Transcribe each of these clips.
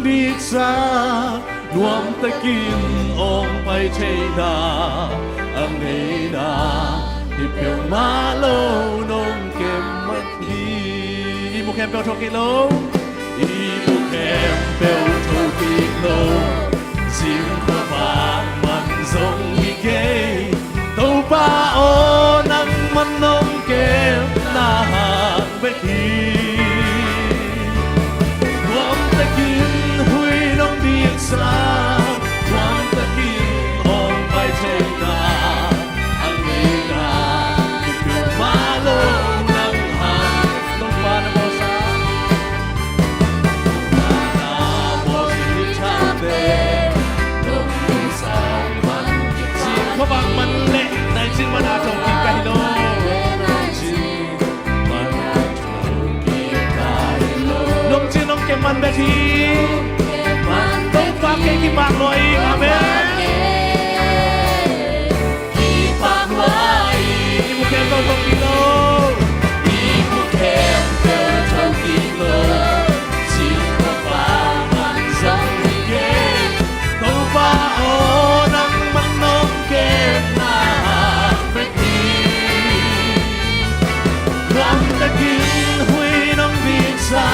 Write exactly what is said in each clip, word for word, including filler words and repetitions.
Diksa nuamtakin awngpai theihna a ngeina hi peuhmah lo nong kem man hi. I mu khempeuh thokik lo. I mu khempeuh thokik lo. Zing khuavak man zong hi kei. Topa aw, nangman nong kemna hang bek hi. Nuamtakin hui nong diksa, nuamtakin awngpai theihna a ngeina hi peuhmah lo nang hang. Topa na bawlsa. Zing khuavak man le naicing man a thokik ka hi lo. Nong cing nong kem man bek hi. Topa kei kipak lua ing. Amen. Kipak lua ing. I mu khempeuh thokik lo. I mu khempeuh thokik lo. Zing khuavak man zong hi kei. Topa aw, nangman nong kemna hang bek hi. Nuamtakin hui nong diksa,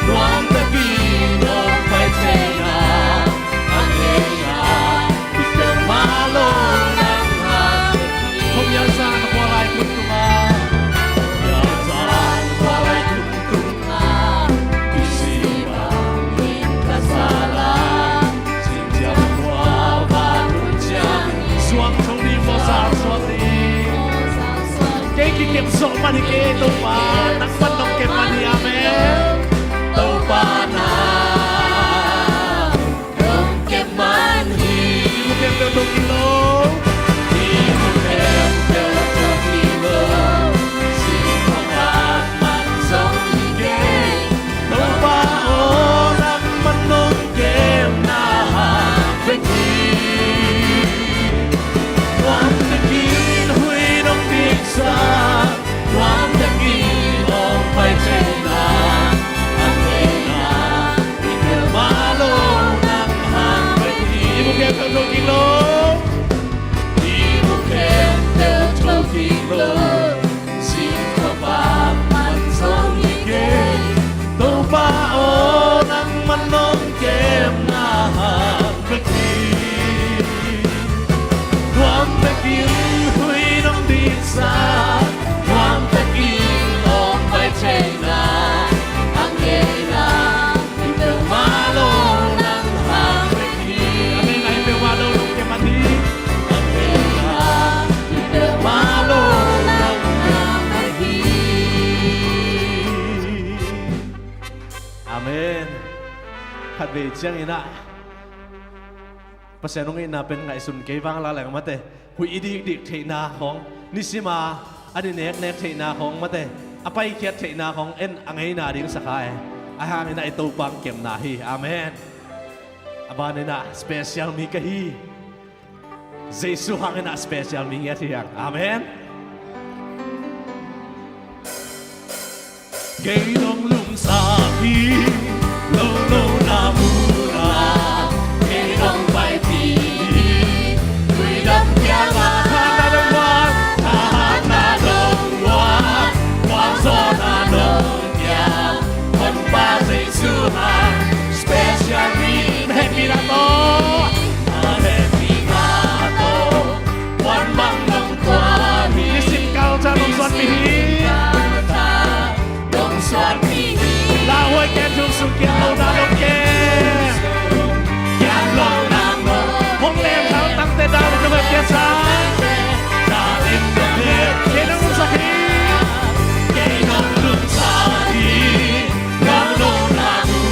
nuamtakin awngpai theihna a ngeina hi peuhmah lo nang hang bek hi. Khuamial zan khua lai khut tungah, khuamial zan khua lai khut tungah, i si bangin ka sala, zing ciang khua va tun ciang, zuang tho ni, mawhzau suak ni. Kei kikep zawh man hi kei, Topa nangman nong kep man hi. Amen. Topa na nong kep man hi. I mu khempeuh thokik lo. I mu khempeuh thokik lo. Zing khuavak man zong hi kei. Topa aw, nangman nong kemna hang bek hi. Nuamtakin hui nong diksa, nuamtakin awngpai theihna a ngeina hi peuhmah lo nang hang bek hi. I mu khempeuh thokik lo. I mu khempeuh thokik lo. Zing khuavak man zong hi kei. Topa aw, nangman nong kemna hang bek hi. Nuamtakin hui nong diksa, nuamtakin awngpai theihna a ngeina hi peuhmah lo nang hang bek hi. A ngeina hi peuhmah lo nong kep man hi. A ngeina hi peuhmah lo nang hang bek hi. Amen. Khatvei ciangin ah Pasian hong itna pen ngaihsun kei vang la leng mate, huih i dikdik theihna khawng, nisima an i neknek theihna khawng mate, a paikhiat theihna khawng en a ngeina ding sa kha e. Ahi hangin ah i Topa hong kemna hi. Amen. A banin ah special mi ka hi. Jesu hangin ah special mi ngiat hi hang. Amen. Kei nong lungsak hi, lo lo na mun ah kei nong paipih hi. Tuidam kiangah thahatna dong uan, thahatna dong uan, khualzawhna dong kiang, Honpa Jesu hang special mi, na hehpihna tawh, na hehpihna tawh, muan bang nong tuah hi. Nisim kalta nong suanpih hi. Nong suanpih hi. Lauhuai ken thum sung kiat lohna nong kem. Kiat lohna nong. Hong lem thaltangte dau nong hep kiat sa. Dau nong hep. Kei nong lungsak hi. Kei nong lungsak hi. Nong lungsak hi.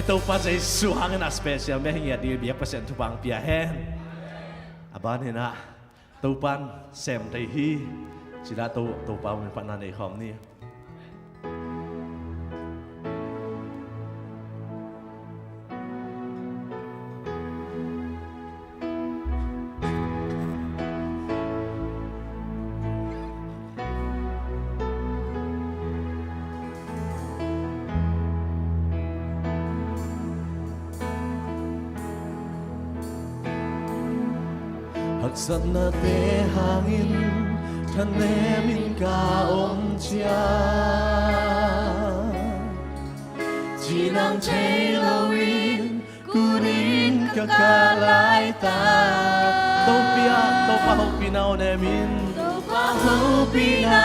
Topa Jesu hangin a special mah hi ngiat ding, biak Pasian thupha hong pia hen. A ban in ah Topa'n sem thei hi. Ci-in ah To, Topa min phatna nei khawm ni. Haksatnate hangin thanemin ka om ciang, cinang thei loin kunin ka kah laitak. Topa, Topa hopihna hong nemin, Topa hopihna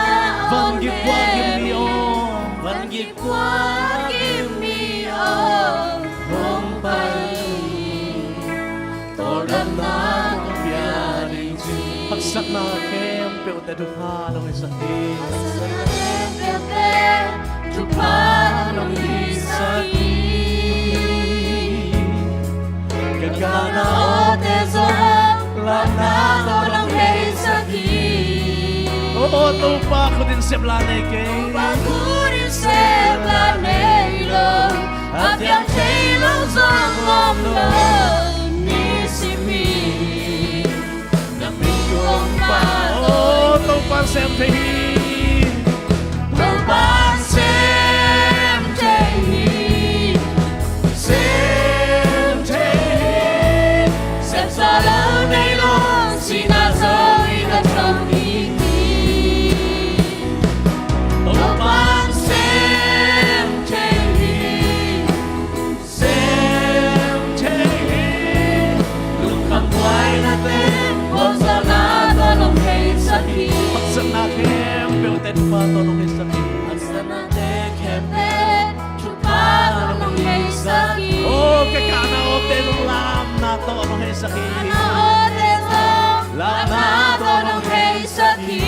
van gik puak gim ni aw, van gik puak gim ni aw, hong pai. Tawldamna kong pia ding ci. Haksatna khempeuhte thupha nong hisak hi. Haksatna khempeuhte thupha nong hisak hi. Ka kahna awte zong lamna tawh nong heisak hi. O Topa, khut in sep la nei kei. Topa, khut in sep la nei lo. A piang thei lo zong om lo, nisim hi. Na min kong phat. O Topa'n sem thei hi. Topa'n sem thei hi. Sem thei hi. Sem zawh lo nei lo, sihna zo in a thokik hi. Topa'n sem thei hi. Sem thei hi. Lungkham buainate gualzawhna tawh nong heisak hi. Haksatna khempeuhte thupha tawh nong heisak hi. Haksatnate khempeuh thupha tawh nong heisak hi. O, ka kahna awte zong lamna tawh nong heisak hi. Kahna awte zong lamna tawh nong heisak hi.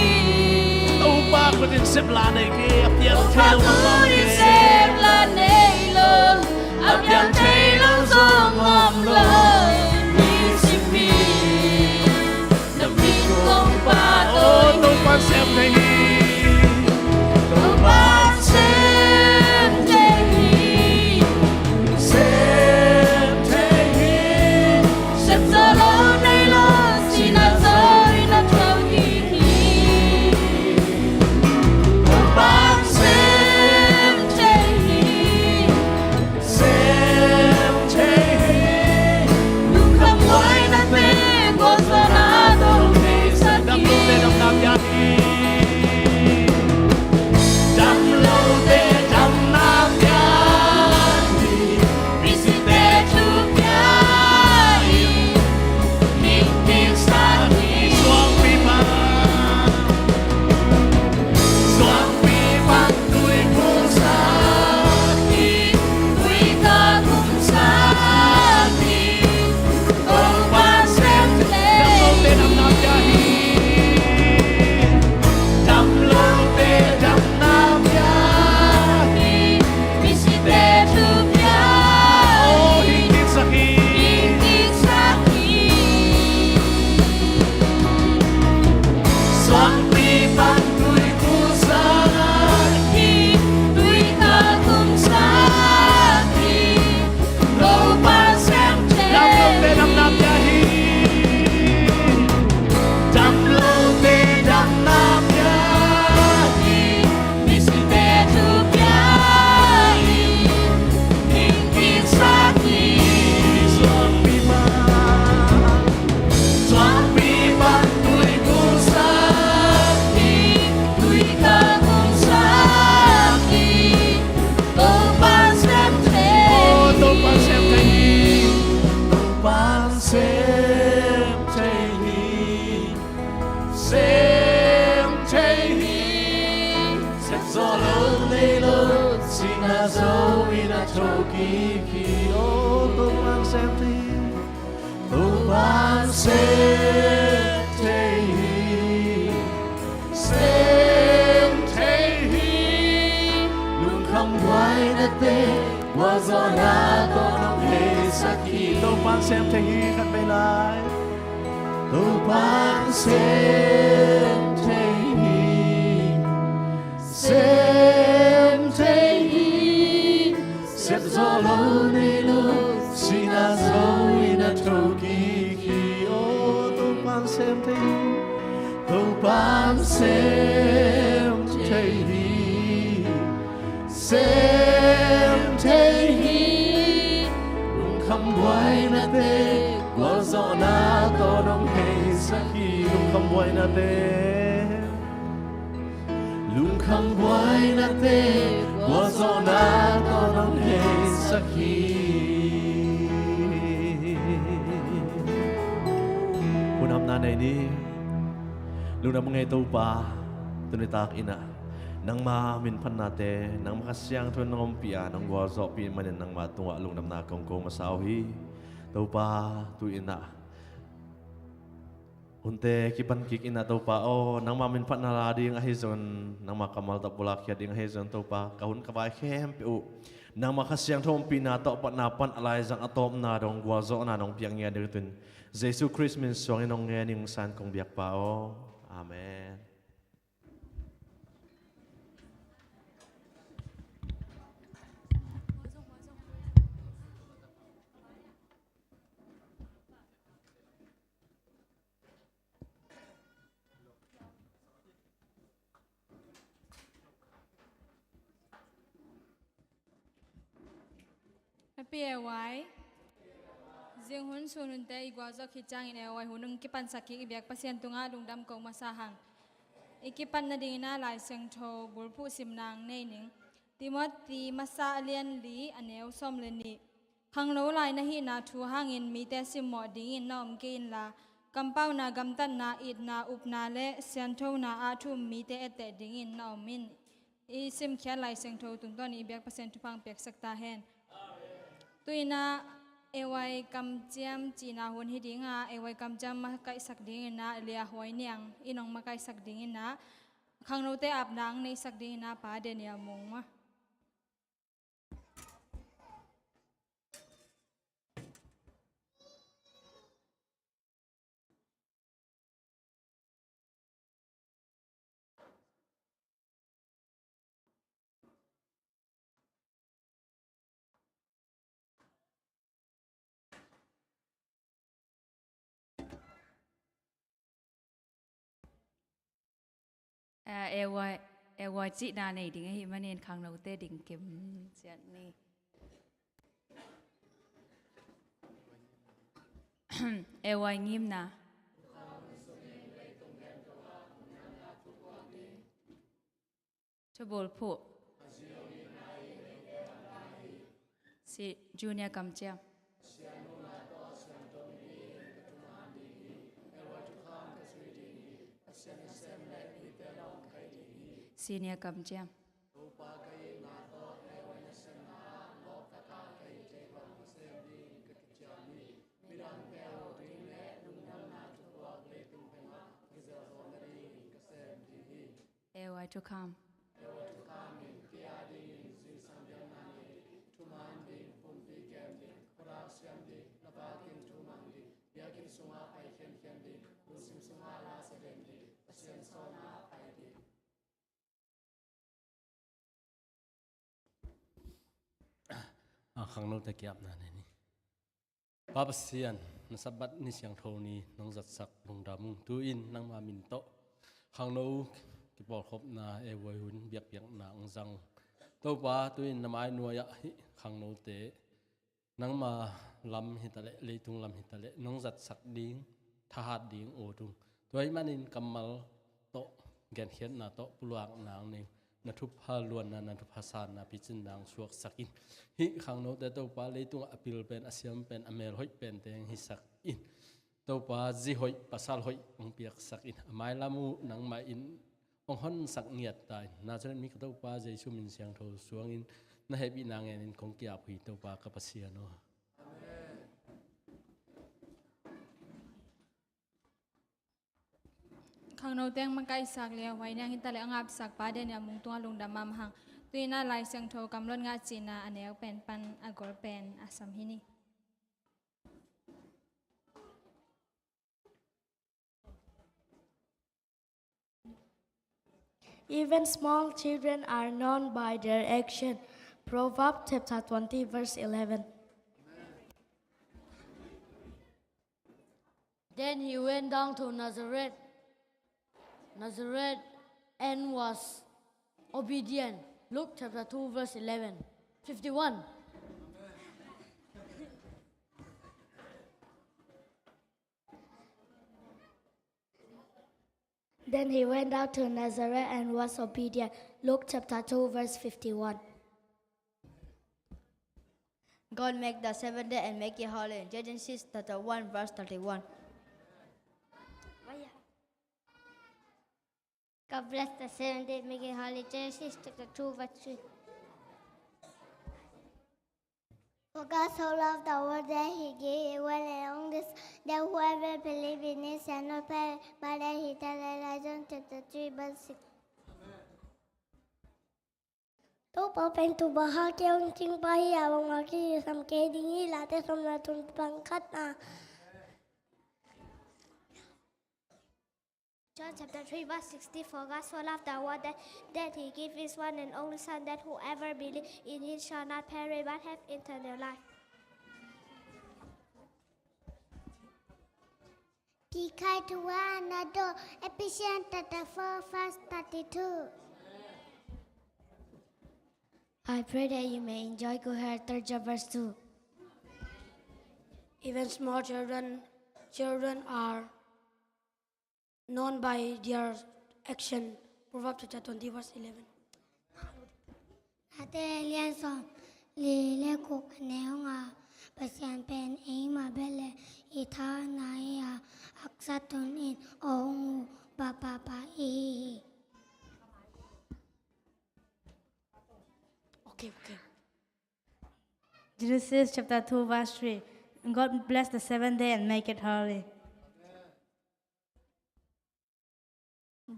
Topa, khut in sep la nei kei. A piang thei lo, Topa, khut in sep la nei lo. A piang thei lo zong om lo, nisim hi. Na min kong phat. O Topa'n sem thei hi. Topa'n sem thei hi. Sem thei hi. Sem zawh lo nei lo, sihna zo in a thokik hi. Topa'n sem thei hi. Sem thei hi. Lungkham buainate gualzawhna tawh nong heisak hi. Damlote damna pia hi. Damlote damna pia hi. Misite thu pia hi. Ningkiksak hi. Suangpi pan. Suangpi pan tui khumsak hi, tui khumsak hi. Topa'n sem thei. Damlote damna pia hi. Damlote damna pia hi. Misite thu pia hi. O, hing kiksak hi. Hing kiksak hi. Suangpi pan tui khumsak hi, tui khumsak hi. Topa'n sem thei. Damlote damna pia hi. Damlote damna pia hi. Misite thu pia hi. Hing kiksak hi. Suangpi pan. Suangpi pan tui khumsak hi, tui khumsak hi. Topa'n sem thei. O, Topa'n sem thei hi. Topa'n sem thei hi. Sem thei hi. Sem zawh lo nei lo, sihna zo in a thokik hi. O, Topa'n sem thei hi. Topa'n sem thei hi, sem thei hi. Lungkham buainate gualzawhna tawh Topa'n sem thei hi, khat vei lai. Topa'n sem thei hi, sem thei hi. Sep zawh lo nei lo, sihna zo in a thokik hi. O, Topa'n sem thei hi. Topa'n sem thei hi, sem thei hi. Lungkham buainate gualzawhna tawh nong heisak hi. Lungkham buainate, lungkham buainate gualzawhna tawh nong heisak hi. Hunamna nei ni. Lungdam ngei Topa, tuni tak in ah nangma minphatnate, nangma Kha Siangtho in nong ompih a, nong gualzawhpih manin nangma tungah lungdamna kong ko masa uh hi. Topa, tu in ah hunte kipan kik in ah Topa aw, nangma minphatna la ding ahi zongin, nangma kammal tawh pulak khiat ding ahi zongin Topa, ka hun ka vai khempeuh uh nangma Kha Siangtho ompihna tawh patna pan a laizang a tawpna dong gualzawhna nong piak ngiat ding uh tun, Jesu Khrist min suangin nong ngen ing, san kong biak Pa aw. Amen. Happy A Y. Zinghun sun hunte i gualzawh khit ciangin A Y hun hong kipansak kik i biak Pasian tungah lungdam ko masa hang. I kipat nadingin ah Lai Siangtho bulphuh simna nei ning. Timothy masa a lian li a neu sawm le nih. Khangno lai na hihna thu hangin mite simmawh dingin na om kei inla, kampauna, gamtatna, itna, upna le sianthona ah thu um mite etteh dingin na om in. I simkhiat Lai Siangtho tungtawn i biak Pasian thupha hong piaksak ta hen. Tu in ah A Y kamciam cihna hun hi ding a, A Y kamciam makaihsak dingin ah Lia Huai Niang in hong makaihsak dingin ah, khangnote apna hong neihsak dingin ah Pa Daniel Mung maw. A, A Y, A Y cihna nei ding ahih manin khangnote ding kim ciat ni. A Y ngimna. Thubulphuh. Si, junior kamciam. Senior kamciam. A Y thukham. A, khangnote kiapna nei ni. Pa Pasian, na Sabbath ni siangtho ni nong zatsak lungdam ung. Tu-in nangma min tawh khangno kipawlkhopna A Y hun biakpiakna hong zang ung. Topa, tu-in na mai nuai-ah hih khangnote nangma lam hitaleh, leitung lam hitaleh nong zatsak ding, thahat ding ut ung. Tua ahih manin kammal tawh, genkhiatna tawh, pulakna hong nei ung. Na thupha luanna, na thupha sanna, picinna hong suaksak in. Hih khangnote Topa, leitungah a pil pen, a siam pen, a mel hoih pente hong hisak in. Topa, zi hoih, pasal hoih hong piaksak in. A mailam uh nangmah in hong honsak ngiat ta in. Nazareth mi ka Topa Jesu min siangtho suangin na hehpihna ngenin kong ki-ap uh hi, Topa ka Pasian aw. Khangnote hong makaihsak Lia Huai Niang hitaleh a ngapsak Pa Daniel Mung tungah lungdam mahmah hang. Tu-in ah Lai Siangtho Kamluat Ngah cihna a neu pen pan a gol pen a sam hi ni. Even small children are known by their action. Proverbs chapter twenty, verse eleven. Then he went down to Nazareth, Nazareth, and was obedient. Luke chapter two, verse eleven, fifty-one. Then he went down to Nazareth and was obedient. Luke chapter two, verse fifty-one. God make the seventh day and make it holy. Genesis chapter one, verse thirty-one. God bless the seventh day, make it holy. Genesis chapter two, verse three. For God so loved the world that he gave his one and only Son, that whoever believes in him shall not perish, but have eternal life. John chapter three, verse six. Topa pen tu bang hang kei un, cing pa hi a, bangmah kisam kei ding hi. Late sawm le thum, pang khat na. John chapter three, verse sixty, for God so loved the world that, that he gave his one and only Son, that whoever believes in him shall not perish but have eternal life. Kikhai thu a na do, Ephesians chapter four, verse thirty-two. I pray that you may enjoy Good Health Thursday, verse two. Even small children, children are known by their action. Proverbs chapter twenty, verse eleven. Late lian sawm li le guk a neu nga, Pasian pen eima bel le i thahatna hi a, haksa tun in hong uh pahpah i hi hi. Okay, okay. Genesis chapter two, verse three. God bless the seventh day and make it holy.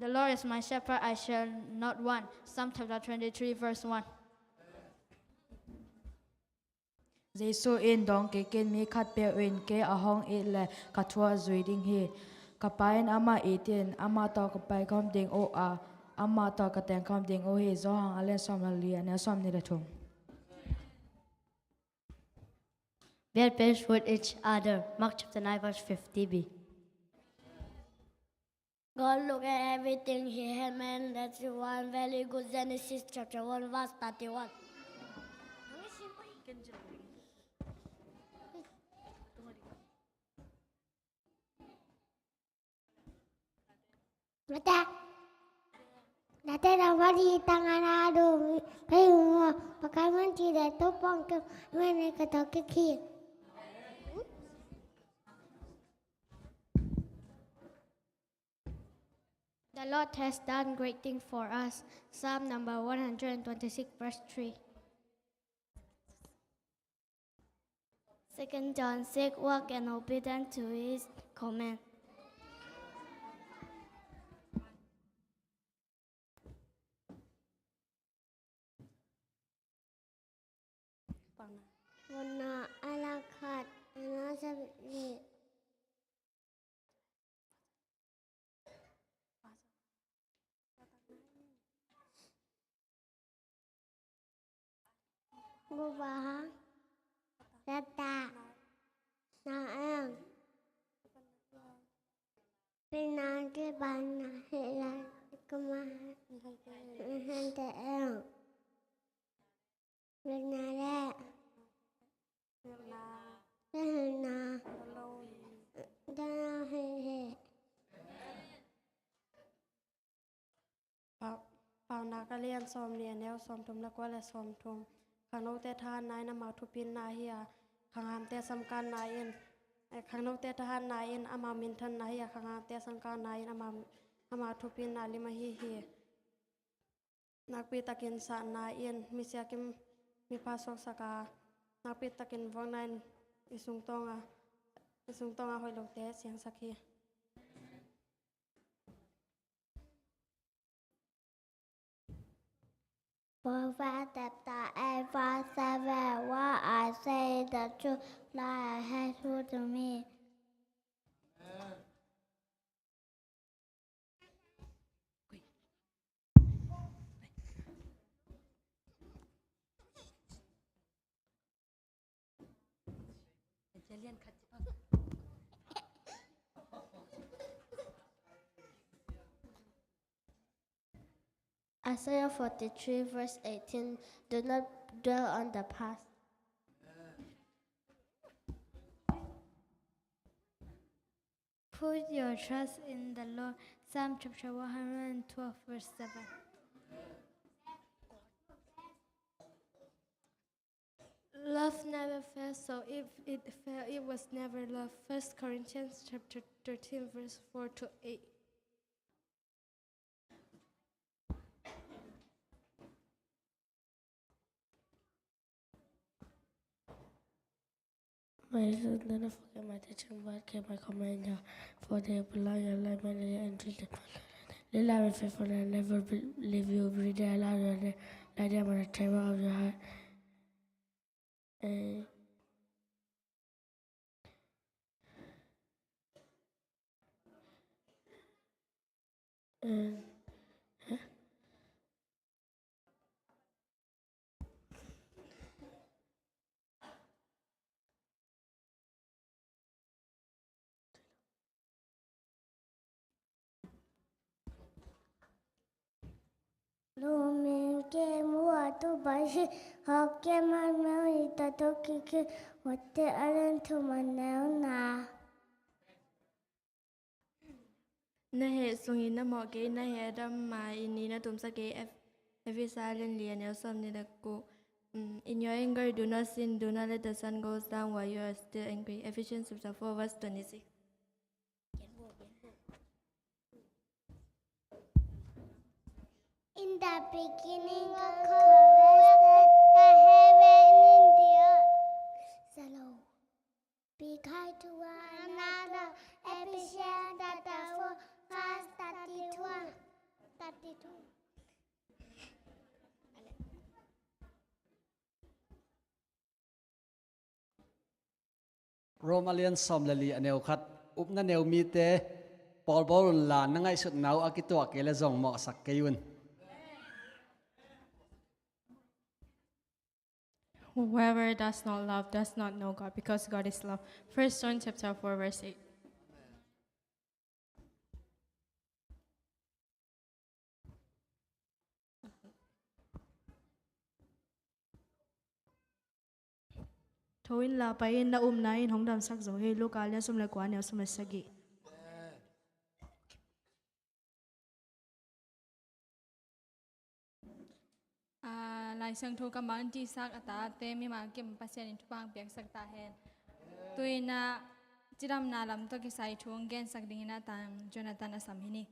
The Lord is my shepherd, I shall not want. Psalm chapter twenty-three, verse one. Jesu in, dawng kik in, mi khatpeuh in kei a hong it leh ka thu a zui ding hi. Ka Pa in amah it in, amah tawh ka paikhawm ding uh a, amah tawh ka tengkhawm ding uh hi. Johan a lian sawm le li, a neu sawmnih le thum. Bear patience with each other. Mark chapter nine, verse fifty b. God look at everything he had made, that's one very good. Genesis chapter one, verse thirty-one. Mata. Nate na wali tangana do. Kai mo. Pakai man ti da to pong ke. Mene ka to ke ki. The Lord has done great things for us. Psalm number one hundred and twenty-six, verse three. Second John six, walk and obedient to his command. Wana ala khat, ana sabni. Buba, Tata, Naeng, Pinaki Bana, Hela, Kuma, Hente Eng. Hena le. Hena. Hena. Dana he he. Pau-, Paunak a lian sawm nih, a neu sawm thum le kua le sawm thum. Khangnote thahatna in amau thupitna hi a, khanghamte samkanna in, eh, khangnote thahatna in amau minthanna hi a, khanghamte samkanna in amau, amau thupitna lim ahi hi. Nakpi takin satna in misiakim mipha suaksak a, nakpi takin vuakna in i sungtawng a, i sungtawng a hoih lote siangsak hi. Proverbs chapter eight, verse seven. What I say is the truth, like I have told to me. Isaiah forty-three verse eighteen. Do not dwell on the past. Put your trust in the Lord. Psalm chapter one hundred twelve, verse seven. Love never fails, so if it failed, it was never love. First Corinthians chapter thirteen, verse four to eight. May you never forget my teaching, but keep my command. For they belong your life, my and treat them. They love me faithful and never be- leave you. Every day I love you, and I love them on the table of your heart. Eh, eh, eh. Lumin ke mua tu bai hi, hok ke man mau hi ta to ki ki, wate alen tu man neu na. Na heh sungin na mawh kei, na heh a dam ma-in ni na tumsa kei. Ef-, Efesa lian li a neu sawm nih le guk. Mm, in your anger, do not sin, do not let the sun go down while you are still angry. Ephesians chapter four, verse twenty-six. In the beginning, God created the heaven and the earth. Shalom. Be kind to one another. Ephesians chapter four, verse thirty-two. Thirty-two. Rom a lian sawm le li a neu khat. Upna neu mite, pawl bawl unla, na ngaihsutna uh a kituak kei le zong mawhsak kei un. Whoever does not love does not know God, because God is love. First John chapter four, verse eight. Tho inla, pai in, na upna in hong damsak zo hi. Luka lian sawm le kua, neu sawm le sagih. Ah, Lai Siangtho kammal in sak a tate mimal kim Pasian in thupha piaksak ta hen. Tu-in ah cidamna lam tawh kisai thu hong gensak dingin ah Tang Jonathan a sam hi ni.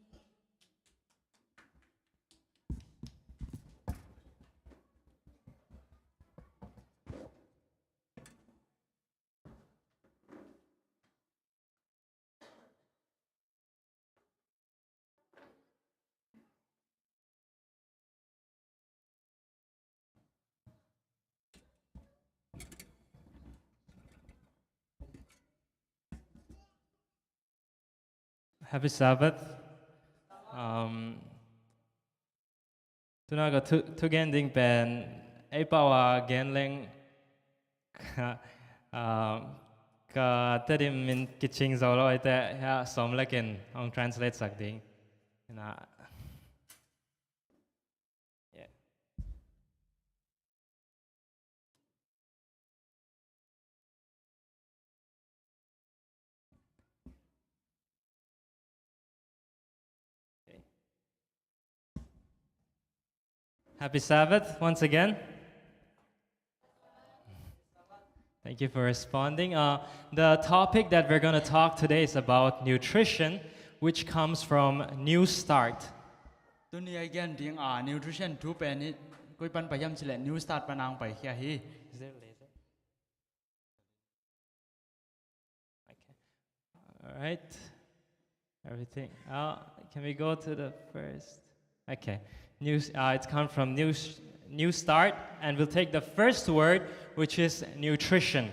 Happy Sabbath. Um, tuna ka thu, thugen ding pen ei pau a gen leng ka, um, ka Tedim min kicing zo lo, ei te hia sawm lekin hong translate sak ding. Na. Yeah. Okay. Happy Sabbath once again. Thank you for responding. Uh, the topic that we're gonna talk today is about nutrition, which comes from New Start. Tuni a gen ding a nutrition thu pen hi, koi pan pai hiam cih leh New Start pan hong pai khia hi. Is there a laser? Okay. All right. Everything. Uh, can we go to the first? Okay. New, uh, it's come from New, New Start, and we'll take the first word, which is nutrition.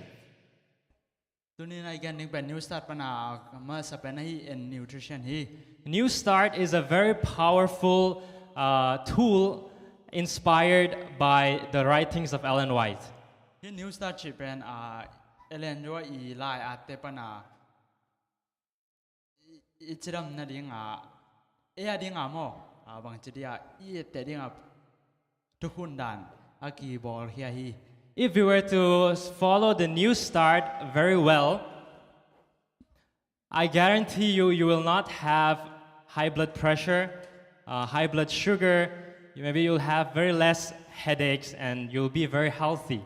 Tuni a i gen ding pen New Start pan a masa pen ahi in nutrition hi. New Start is a very powerful, uh, tool inspired by the writings of Ellen White. Hi New Start cih pen, ah, Ellen White i lai atte pana i, i cidam nadinga, ei a dinga maw, a, bangci dia i etteh dinga thukhun dan a kibawl khia hi. If you were to follow the New Start very well, I guarantee you, you will not have high blood pressure, uh, high blood sugar. You, maybe you'll have very less headaches and you'll be very healthy.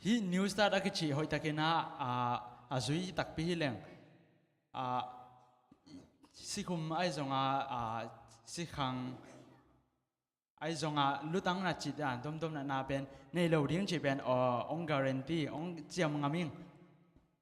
Hih New Start a kici hoihtakin a, a, a zui takpi hi leng, a, sikhum ahi zonga, a, sikhang ahi zonga lutang na cih dan domdom na na pen nei lo ding cih pen, a, ong guarantee, ong ciam ngam ing.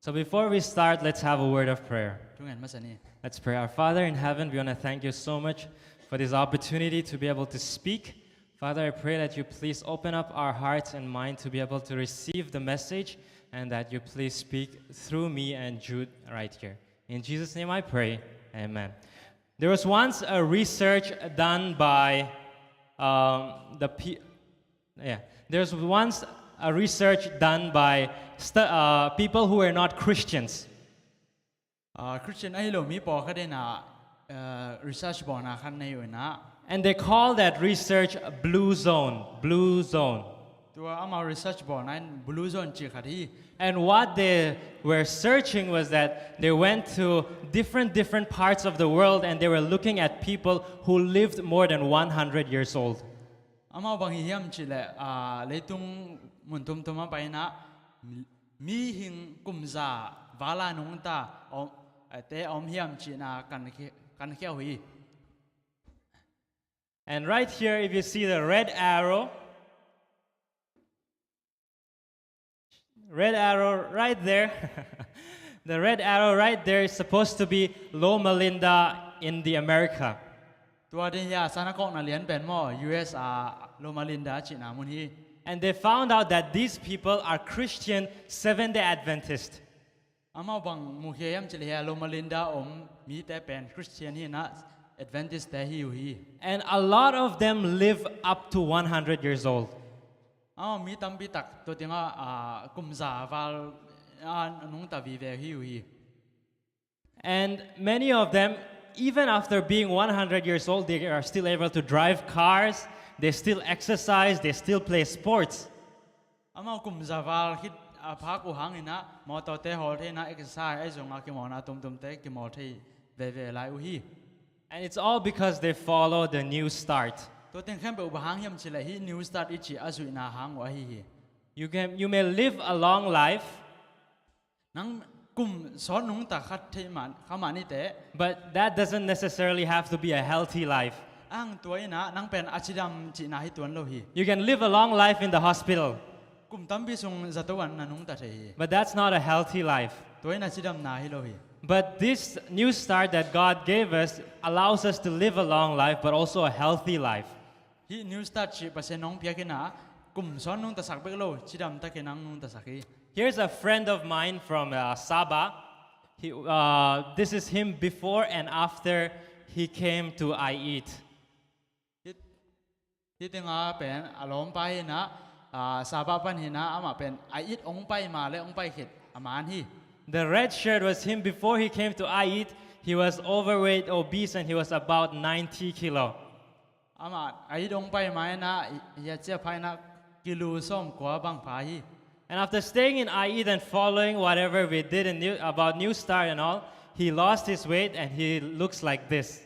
So before we start, let's have a word of prayer. Thungen masa ni. Let's pray. Our Father in heaven, we want to thank you so much for this opportunity to be able to speak. Father, I pray that you please open up our hearts and mind to be able to receive the message and that you please speak through me and Jude right here. In Jesus' name I pray. Amen. There was once a research done by, um, the pe- yeah, there was once a research done by stu- uh, people who were not Christians. A, Christian ahi lo mi pawlkhat in a, a, research bawlna khat nei uh in a. And they call that research blue zone, blue zone. Tua amau research bawlna in blue zone cih khat hi. And what they were searching was that they went to different, different parts of the world and they were looking at people who lived more than one hundred years old. Amau bang hi hiam cih leh, a, leitung mun tumtum a pai in a, mi hing kum za val a nungta om, a, te om hiam cihna kan khia, kan khia uh hi. And right here, if you see the red arrow, red arrow right there, the red arrow right there is supposed to be Loma Linda in the America. Tua ding hia, sana kawkna lian pen maw, U S a Loma Linda cihna mun hi. And they found out that these people are Christian Seventh-day Adventist. Amau bang mukhia hiam cih leh hia, Loma Linda om mite pen Christian hi in a, Adventist te hi uh hi. And a lot of them live up to one hundred years old. Amau mi tampi tak tua dinga, a, kum za val a nungta vive hi uh hi. And many of them, even after being one hundred years old, they are still able to drive cars, they still exercise, they still play sports. Amau kum za val khit a phak uh hang in a, mawtawte hawl thei in a, exercise ahi zonga kimawlna tumtumte kimawl thei veve lai uh hi. And it's all because they follow the New Start. Tua teng khempeuh bang hang hiam cih leh hih New Start i cih a zuihna hang uh ahi hi. You can, you may live a long life. Nang kum sawt nungta khat thei man, kha mah ni teh. But that doesn't necessarily have to be a healthy life. Ahang tua in a, nang pen a cidam cihna hi tuan lo hi. You can live a long life in the hospital. Kum tampi sung zato-in na nungta thei hi. But that's not a healthy life. Tua in a cidamna hi lo hi. But this New Start that God gave us allows us to live a long life, but also a healthy life. Hih New Start cih Pasian in hong piak in a, kum sawt nungtasak bek lo, cidam takin hong nungtasak hi. Here's a friend of mine from, uh, Sabah. He, uh, this is him before and after he came to I E A T. Hih, hih tengah pen a lawmpa hi in a, ah, Sabah pan hi in a, amah pen I E A T hong pai ma leh hong pai khit a man hi. The red shirt was him before he came to I E A T. He was overweight, obese, and he was about ninety kilo. Amah I E A T hong pai ma in a, hih a ciah pha in a kilo sawmkua bang pha hi. And after staying in I E A T and following whatever we did in New, about New Start and all, he lost his weight and he looks like this.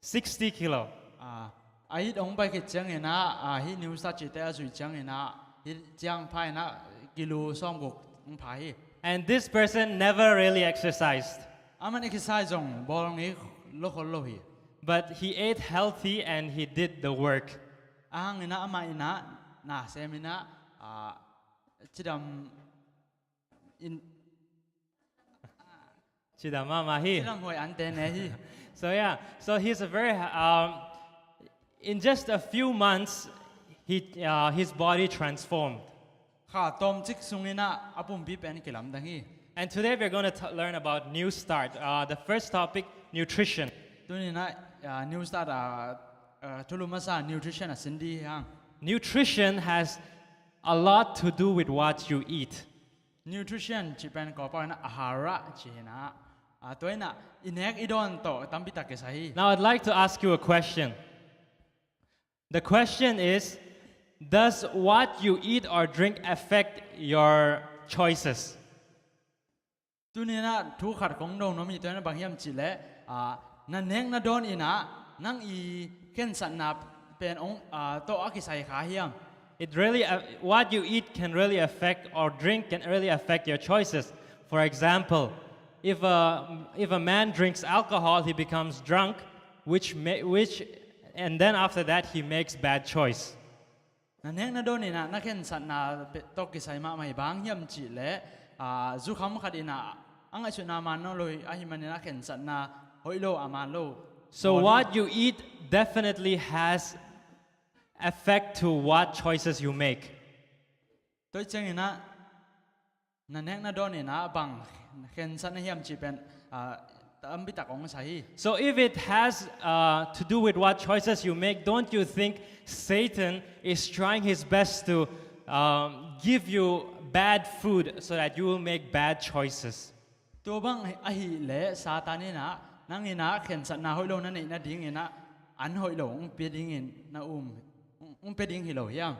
Sixty kilo. Ah, I E A T hong pai khit ciangin a, ah, hih New Start cihte a zuih ciangin a, hih ciang pha in a kilo sawmguk hong pha hi. And this person never really exercised. Aman exercise zong bawl ngei lo khol lo hi. But he ate healthy and he did the work. Ahang in a amah in a, na sem in a, ah, cidam in, cidam mahmah hi. Cidam huai ante ne hi. So yeah, so he's a very, um, in just a few months, he, uh, his body transformed. Kha tawmcik sungin a, a pumpi pen kilamdang hi. And today we're gonna t-, learn about New Start. Uh, the first topic, nutrition. Tuni in a, uh, New Start, uh, uh, thulu masa nutrition a sin ding hi hang. Nutrition has a lot to do with what you eat. Nutrition cih pen Kawl pau in ah ahara cih hi in ah, a, tua in ah i nek i dawn tawh tampi tak kisai hi. Now I'd like to ask you a question. The question is, does what you eat or drink affect your choices? Tuni in ah thu khat kong dong nuam hi, tua in ah bang hiam cih leh, a, na nek na dawn in ah nang i khensatna pen hong, a, tawh a kisai kha hiam? It really, uh, what you eat can really affect, or drink can really affect your choices. For example, if a, if a man drinks alcohol, he becomes drunk, which may, which, and then after that, he makes bad choice. Na nek na dawn in ah na khensatna pe-, tawh kisai mahmah hi. Bang hiam cih leh, a, zukham khat in ah a ngaihsutna man lo hi, ahih manin ah khensatna hoih lo a man lo. So what you eat definitely has effect to what choices you make. Tua ciangin ah na nek na dawn in ah bang khensat na hiam cih pen, a, tampi tak hong sai hi. So if it has, uh, to do with what choices you make, don't you think Satan is trying his best to, um, give you bad food so that you will make bad choices? Tua bang ahih leh Satan in ah nang in ah khensatna hoih lo na neih nading in ah an hoih lo hong pia ding in na um, hong pia ding hi lo hiam?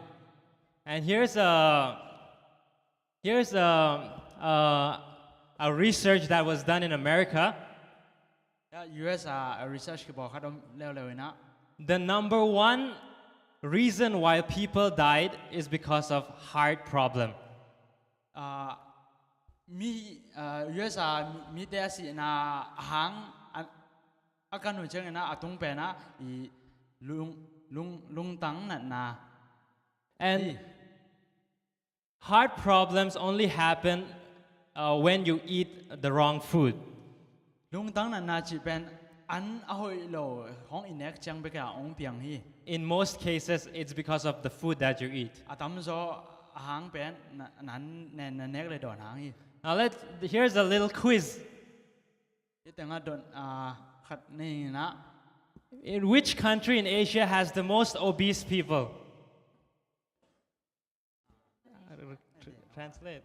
And here's a, here's a, a, a research that was done in America. Ya, U S a, a research kibawl khat om leuleu in ah. The number one reason why people died is because of heart problem. A, mi, a, U S a mi, mite a sihna a hang a, a kan uh ciangin ah a tung pen ah i lung, lung, lungtang natna. And heart problems only happen, uh, when you eat the wrong food. Lungtang natna cih pen an a hoih lo hong i nek ciang bek a hong piang hi. In most cases, it's because of the food that you eat. A tamzaw a hang pen na, na, na, na nek le dawn hang hi. Now let, here's a little quiz. Hih tengah dawn, a, khat nei in ah. In which country in Asia has the most obese people? Translate.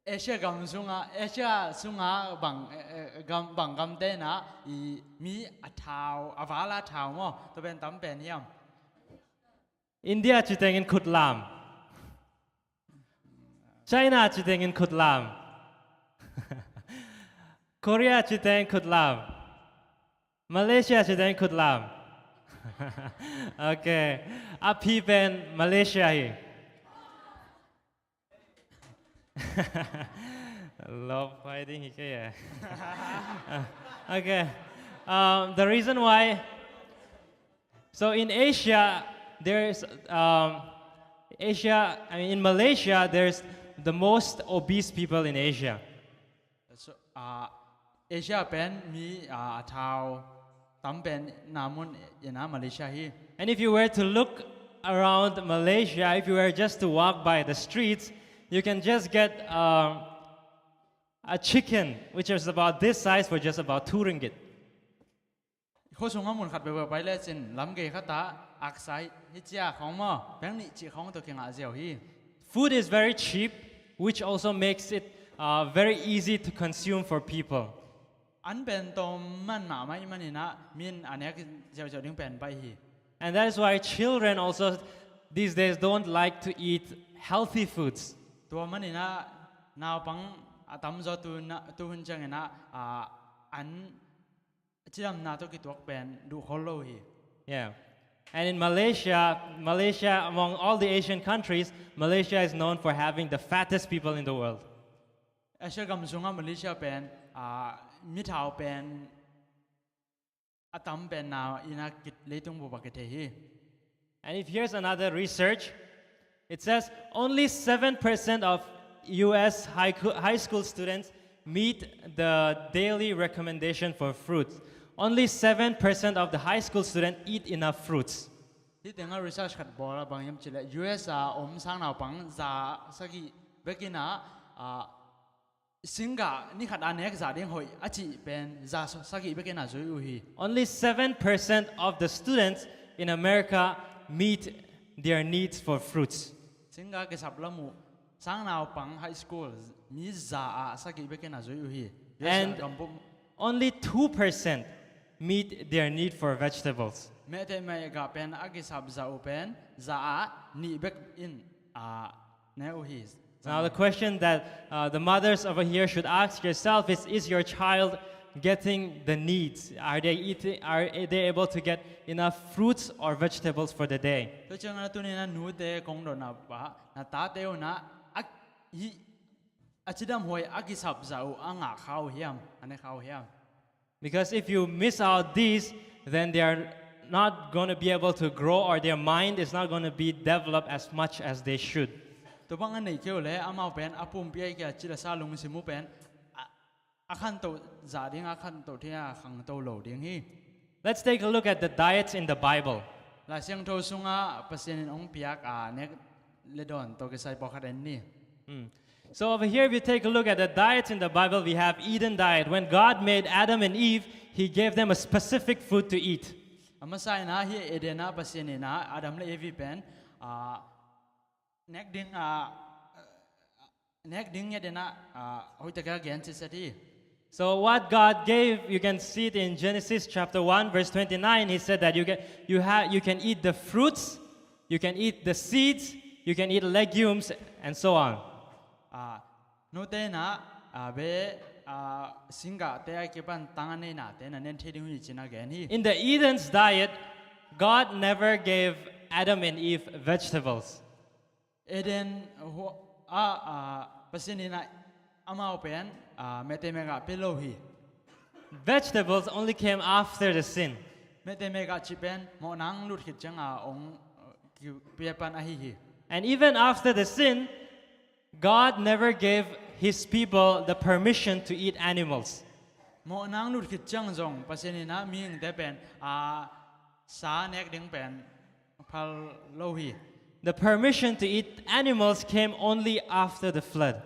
Asia gam sungah, Asia sungah bang, eh, eh, gam, bang gamte in ah i mi a thau, a val a thau maw, tua pen tam pen hiam? India ci tengin khut lam. China ci tengin khut lam. Korea ci tengin khut lam. Malaysia ci tengin khut lam. Okay. A phi pen Malaysia hi. Love fighting hi kei e. Okay. Um, the reason why, so in Asia, there's, um, Asia, I mean, in Malaysia, there's the most obese people in Asia. So, a, Asia pen mi, a, a thau tam pen na mun in ah Malaysia hi. And if you were to look around Malaysia, if you were just to walk by the streets, you can just get, um, a chicken which is about this size for just about two ringgit. Khua sungah mun khat bekbek pai lecin lam gei khat ah aksa hi cia khawng maw, peng nih cih khawng tawh kingah ziau hi. Food is very cheap, which also makes it, uh, very easy to consume for people. An pen tawm man mahmah ahih manin ah min a nek ziauziau ding pen baih hi. And that is why children also these days don't like to eat healthy foods. Tua manin ah naupang a tamzaw tu na, tu hun ciangin ah, a, an cidamna tawh kituak pen duh khol lo hi. Yeah. And in Malaysia, Malaysia, among all the Asian countries, Malaysia is known for having the fattest people in the world. Asia gam sungah Malaysia pen, a, mi thau pen a tam pen na in ah kit leitung bup ah kithei hi. And if here's another research, it says only seven percent of U S high, co- high school students meet the daily recommendation for fruits. Only seven percent of the high school students eat enough fruits. Hih tengah research khat bawl a bang hiam cih leh U S a om sang naupang za sagih bek in ah, a, singgah ni khat a nek zah ding hoih a cih pen za sagih bek in ah zui uh hi. Only seven percent of the students in America meet their needs for fruits. Singgah kisap lam uh Sang naupang high school mi za ah sagih bekin a zui uh hi. U S A And gam pum only two percent meet their need for vegetables. Mehteh mehgah pen a kisap za uh pen za ah nih bek in a ne uh hi. Now the question that uh, the mothers over here should ask yourself is, is your child getting the needs? Are they eating, are they able to get enough fruits or vegetables for the day? Tua ciang a tunin a nute kong dotna pa na tate uh na a hi a cidam huai a kisap za uh a ngah kha uh hiam, a ne kha uh hiam? Because if you miss out these, then they are not going to be able to grow, or their mind is not going to be developed as much as they should. Tua bang a nei keu le amau pen a pumpi a kia cila sa lungsim uh pen a, a khanto za ding, a khanto thei a khangto lo ding hi. Let's take a look at the diets in the Bible. Lai Siangtho sunga Pasian in ong piak a nek le dawn tawh kisai pawlkhat en ni. Hmm. So over here, if you take a look at the diets in the Bible, we have Eden diet. When God made Adam and Eve, he gave them a specific food to eat. A masa in a hi Eden ah Pasian in a Adam le Evi pen a nek ding a nek ding ngiat in a hoih tak a gen ciset hi. So what God gave, you can see it in Genesis chapter one, verse twenty-nine. He said that you can, you ha-, you can eat the fruits, you can eat the seeds, you can eat legumes, and so on. A, nute in a, a, be, a, singgah te a kipan tang a nei nate na nen thei ding uh hi ci-in a gen hi. In the Eden's diet, God never gave Adam and Eve vegetables. Eden hua, a, a, Pasian in a amau pen a, mehteh mehgah pia lo hi. Vegetables only came after the sin. Mehteh mehgah cih pen mawhna lut khit ciang a ong, a, ki-, pia pan ahi hi. And even after the sin, God never gave his people the permission to eat animals. Mawhna lut khit ciang zong Pasian in a mihingte pen a, sa nek ding pen phal lo hi. The permission to eat animals came only after the flood.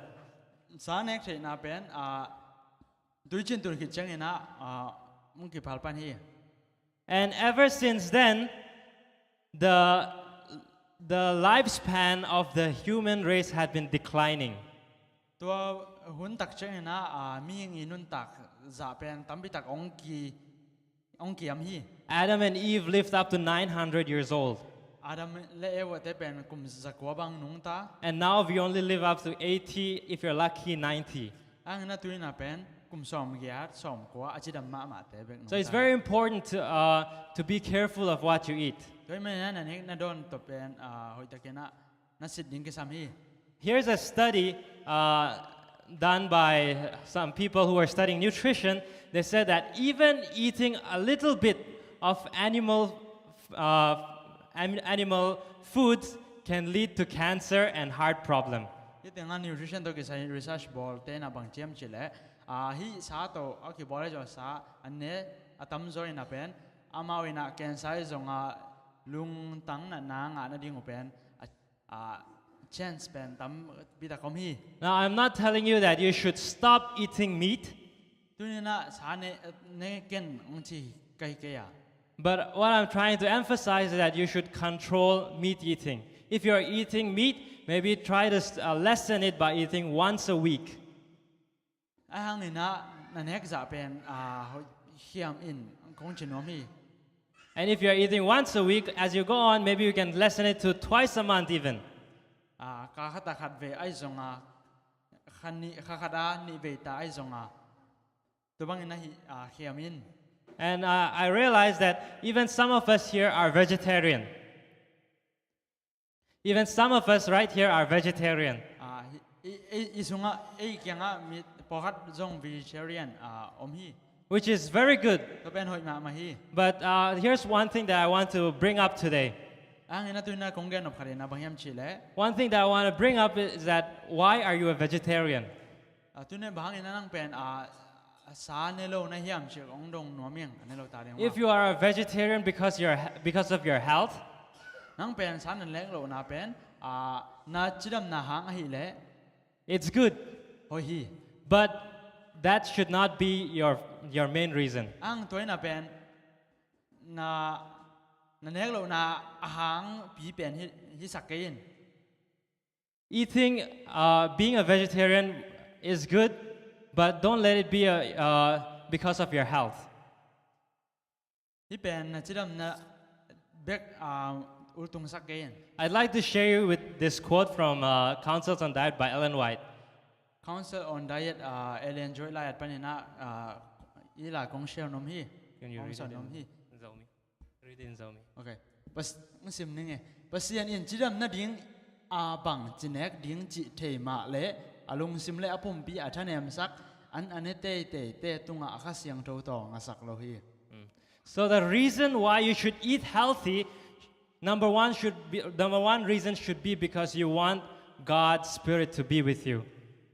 Sa nek theihna pen a, tuicin tun khit ciang in a, a, ong kiphal pan hi. And ever since then, the, the lifespan of the human race had been declining. Tua hun tak ciang in a, a, mihing i nuntak zah pen tampi tak ong ki, ong kiam hi. Adam and Eve lived up to nine hundred years old. Adam le Eva te pen kum zakua bang nungta. And now we only live up to eighty, if you're lucky, ninety. Ang na tuina pen kum sawmgiat, sawmkua a cidam mahmah te bek nungta. So it's very important to, uh, to be careful of what you eat. Tua hi manin a na nek na dawn tawh pen, a, hoih takin a na sit ding kisam hi. Here's a study, uh, done by some people who are studying nutrition. They said that even eating a little bit of animal, uh, an-, animal foods can lead to cancer and heart problem. Hih tengah nutrition tawh kisai research bawl te na bang ciam cih leh, a, hih sa tawh a kibawl ahi zong sa a ne a tamzaw in a pen amau in a cancer ahi zong a lungtang natna ngah nading uh pen a, a, chance pen tampi tak om hi. Now, I'm not telling you that you should stop eating meat. Tuni in a sa ne, ne ken ong ci ka hi kei a. But what I'm trying to emphasize is that you should control meat eating. If you're eating meat, maybe try to, uh, lessen it by eating once a week. Ahi hangin a na nek zah pen, a, hoih hiam in kong ci nuam hi. And if you're eating once a week, as you go on, maybe you can lessen it to twice a month even. A, kha khat a khat vei ahi zong a, kha nih, kha khat a nih vei ta ahi zong a, tua bangin a hi, a, hiam in. And, uh, I realize that even some of us here are vegetarian. Even some of us right here are vegetarian. A, hi, i, i, i sungah, ei kiangah mi pawlkhat zong vegetarian, a, om hi. Which is very good. Tua pen hoih mahmah hi. But, uh, here's one thing that I want to bring up today. Ahi hangin a tuni in a kong gen nop khat in a bang hiam cih leh. One thing that I want to bring up is that why are you a vegetarian? A, tuni in bang hangin a nang pen, a, a sa ne lo na hiam cih ong dong nuam ing, a ne lo ta ding uh. If you are a vegetarian because you're he-, because of your health, nang pen sa na nek lohna pen, a, na cidamna hang ahih leh, it's good. Hoih hi. But that should not be your, your main reason. Ang tua in a pen na, na nek lohna a hang pi pen hi, hi sak kei in. Eating, uh, being a vegetarian is good, but don't let it be a, uh, because of your health. Hih pen na cidamna bek, ah, ultungsak kei in. I'd like to share you with this quote from, uh, Counsels on Diet by Ellen White. Counsels on Diet, ah, Ellen White lai-at panin ah, ah, hih lai kong share nuam hi. Can you Kong read san it nuam hi. in Zomi? Read it in Zomi. Ok. Pas, hong sim ning e. Pasian in cidamna ding a bang ci nek ding cih thei mah leh a lungsim le a pumpi a thanemsak an a ne teiteite tungah a Kha Siangtho tawh ngasak lo hi. Mm. So the reason why you should eat healthy, number one should be, number one reason should be because you want God's Spirit to be with you.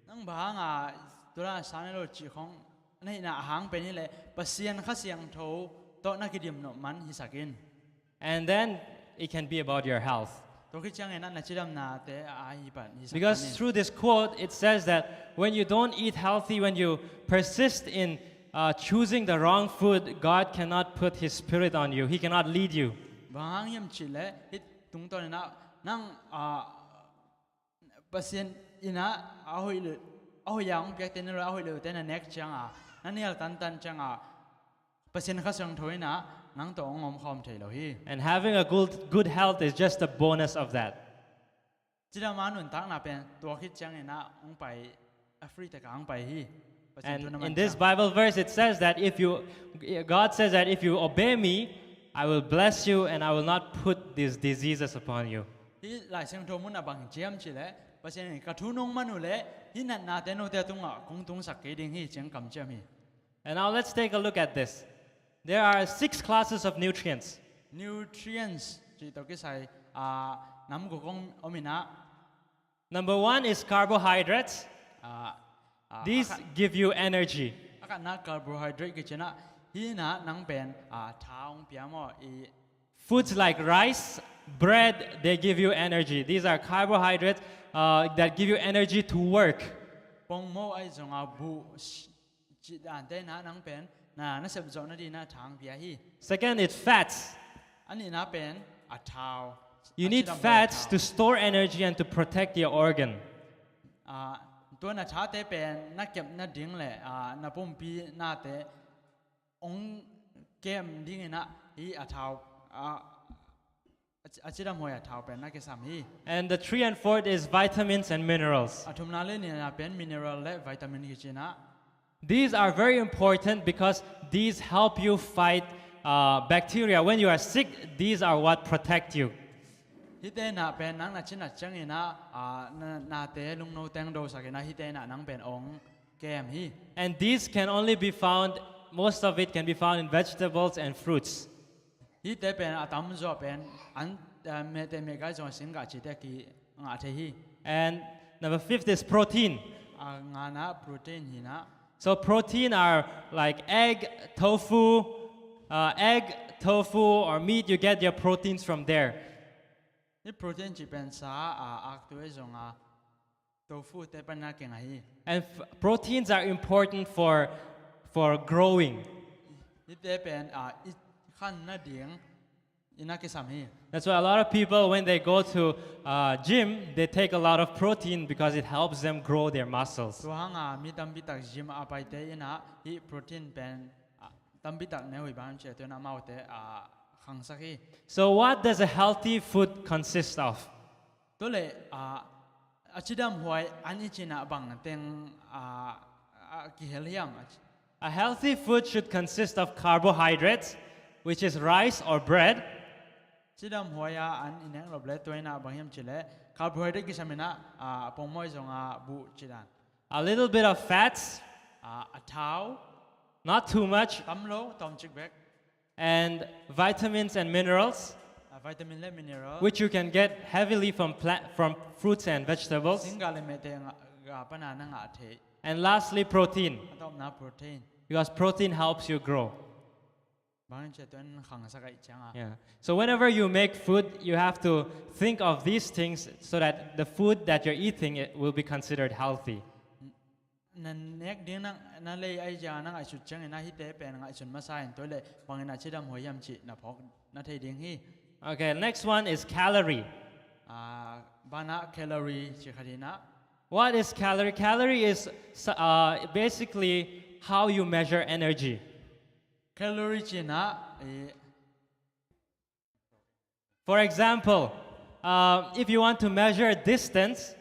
Nang bang hanga tua sa ne lo cih khong na hihna a hang pen hi leh Pasian Kha Siangtho tawh na kidim nop man hisak in. And then it can be about your health. Tua khit ciangin ah na cidamnate a hi pan hisak Because pan in. Through this quote, it says that when you don't eat healthy, when you persist in, uh, choosing the wrong food, God cannot put His Spirit on you. He cannot lead you. Bang hang hiam cih leh hih tungtawn in ah nang, ah, Pasian in ah a hoih le a hoih a hong piakte na lo a hoih lote na nek cianga na nial tantan cianga Pasian Kha Siangtho in ah nang tawh hong om khawm thei lo hi. And having a good, good health is just a bonus of that. Cidam a nuntakna pen tua khit ciangin ah hong pai, a free taka hong pai hi. Pasian thu na And man in this ciang. Bible verse, it says that if you, God says that if you obey me, I will bless you and I will not put these diseases upon you. Hih Lai Siangtho mun a bang hiam cih leh Pasian in ka thu nong man uh leh hih natnate note tungah kong tungsak kei ding hi ci-in kamciam hi. And now let's take a look at this. There are six classes of nutrients. Nutrients cih tawh kisai, ah, nam guk om, om in ah. Number one is carbohydrates. Ah, ah, These a khat, give you energy. a khatna carbohydrate kici in ah hih in ah nang pen, ah, tha hong pia maw i Foods like rice, bread, they give you energy. These are carbohydrates, uh, that give you energy to work. Pongmaw ahi zonga buh cih dante in ah nang pen na, na sep zawh nading in ah tha hong pia hi. Second, it's fats. A nihna pen a thau. You A need cidam fats thau. To store energy and to protect your organ. Ah, tua na thate pen na kep nading le, ah, na pumpi nate hong kem ding in ah hih a thau, ah, a ci-, a cidam huai a thau pen na kisam hi. And the three and fourth is vitamins and minerals. A thumna le nihna pen mineral le vitamin kici in ah. These are very important because these help you fight, uh, bacteria. When you are sick, these are what protect you. Hihte in ah pen nang na cina ciangin ah, ah, na, nate lungno teng dosak in ah hihte in ah nang pen hong kem hi. And these can only be found, most of it can be found in vegetables and fruits. Hihte pen a tamzaw pen an, ah, mete mekkai zong singgah cihte kingah thei hi. And number fifth is protein. A ngana protein hi in ah. So protein are like egg, tofu, uh, egg, tofu, or meat. You get your proteins from there. Hih protein cih pen sa a, aktu ahi zonga tofu te pan na kingah hi. And f- proteins are important for, for growing. Hihte pen, ah, i khan nading in ah kisam hi. That's why a lot of people, when they go to, uh, gym, they take a lot of protein because it helps them grow their muscles. Tua hanga mi tampi tak gym a paite in ah hih protein pen, ah, tampi tak ne uh hi bang ci-a tua in ah amaute, ah, khangsak hi. So what does a healthy food consist of? Tua leh, ah, a cidam huai an i cih in ah bang teng, ah, ah, kihel hiam? A ci- A healthy food should consist of carbohydrates, which is rice or bread, Cidam huai a an i nek nop le tua in ah bang hiam cih leh carbohydrate kisam in ah, ah, pongmaw ahi zonga buh cih dan. A little bit of fats, Ah, a thau, not too much, tam lo, tawmcik bek. And vitamins and minerals, Ah, vitamin le mineral. Which you can get heavily from pla- from fruits and vegetables. Singgah le mete nga, ga pana na ngah thei. And lastly, protein, A tawpna protein. Because protein helps you grow. Bang ci-a tua in khangsak ahi cianga. Yeah. So whenever you make food, you have to think of these things so that the food that you're eating, it will be considered healthy. Na nek ding na, na lei ahi cianga na ngaihsut ciangin ah hihte pen ngaihsun masa in tua leh bangin a cidam huai hiam cih na phawk na thei ding hi. Okay, next one is calorie. Ah, banah calorie ci khat hi nah. What is calorie? Calorie is uh, basically how you measure energy. Calorie ci nah, eh, for example, uh, if you want to measure distance,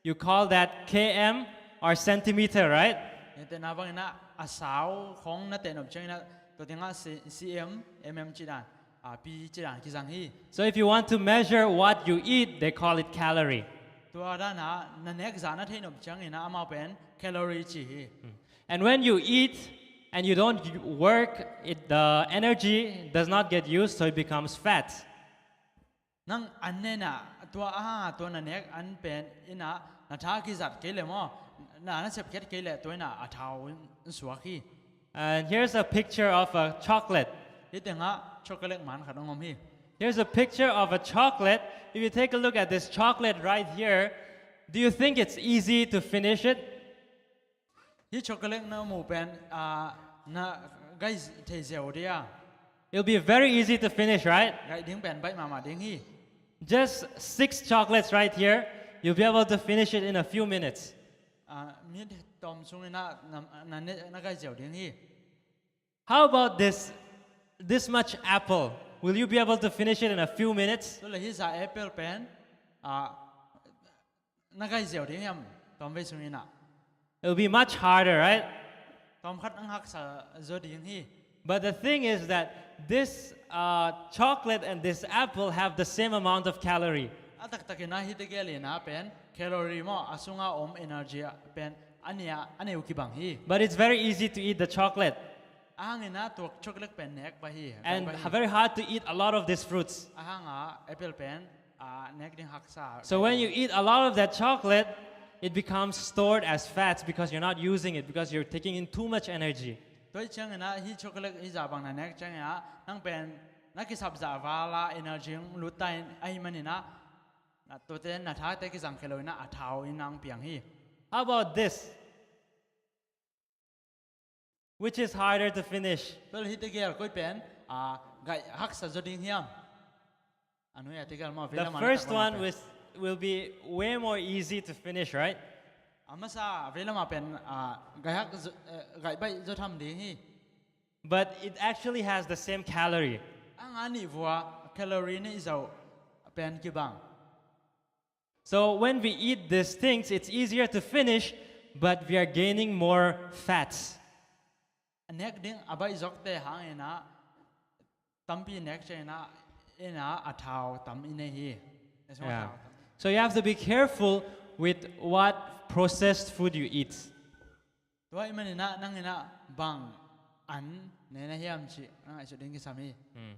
you call that K M or centimeter, right? Hite na bangin ah a sau khong na teh nop ciangin ah tua tengah C- C M, M M ci dan, ah, P ci dan kizang hi. So if you want to measure what you eat, they call it calorie. Tua dan ah na nek zah na theih nop ciangin ah amau pen calorie ci hi. And when you eat and you don't work, it, the energy does not get used, so it becomes fat. Nang an ne nah, tua a, tua na nek an pen in ah na tha kizat kei le maw, na na sep khet kei le tua in ah a thau in suak hi. And here's a picture of a chocolate. Hih tengah chocolate man khat hong om hi. Here's a picture of a chocolate. If you take a look at this chocolate right here, do you think it's easy to finish it? Hih chocolate na mu pen, ah, na gaih thei ziau dia? It'll be very easy to finish, right? Gaih ding pen baih mahmah ding hi. Just six chocolates right here. You'll be able to finish it in a few minutes. Ah, minit tom sungin ah na, na, na gaih ziau ding hi. How about this, this much apple? Will you be able to finish it in a few minutes? Tua le hih zah apple pen, ah, na gaih ziau ding hiam? Tom vei sungin ah. It'll be much harder, right? Tom khat ang haksa zaw ding hi. But the thing is that this uh, chocolate and this apple have the same amount of calorie. A taktakin ah hih tegel in ah pen calorie maw, a sunga om energy ah pen a nih a, a nih uh kibang hi. But it's very easy to eat the chocolate. Ahang in ah tua chocolate pen nek pah hi. And very hard to eat a lot of these fruits. Ahang ah apple pen, ah, nek ding haksa. So when you eat a lot of that chocolate, it becomes stored as fats because you're not using it, because you're taking in too much energy. Tua ciangin ah hih chocolate hih zah bang na nek ciangin ah nang pen na kisap zah val ah energy hong lut ta in ahih manin ah, na tuate na thate kizang khia lo in ah a thau in ah hong piang hi. How about this? Which is harder to finish? Tua le hih tegel koi pen, ah, gaih haksa zaw ding hiam? A nuai a tegel maw, vei lam a na tak lam a pen. The first one was, will be way more easy to finish, right? A masa vei lam a pen, ah, gaih hak zaw, eh, gaih baih zaw tham ding hi. But it actually has the same calorie. Ahang a nih vua calorie nih zau pen kibang. So when we eat these things, it's easier to finish, but we are gaining more fats. A nek ding a baih zawkte hangin ah tampi nek ciangin ah, in ah a thau tam i nei hi. A sungah thau tam. So you have to be careful with what processed food you eat. Tua ahih manin ah nang in ah bang an ne na hiam cih na ngaihsut ding kisam hi. Hmm.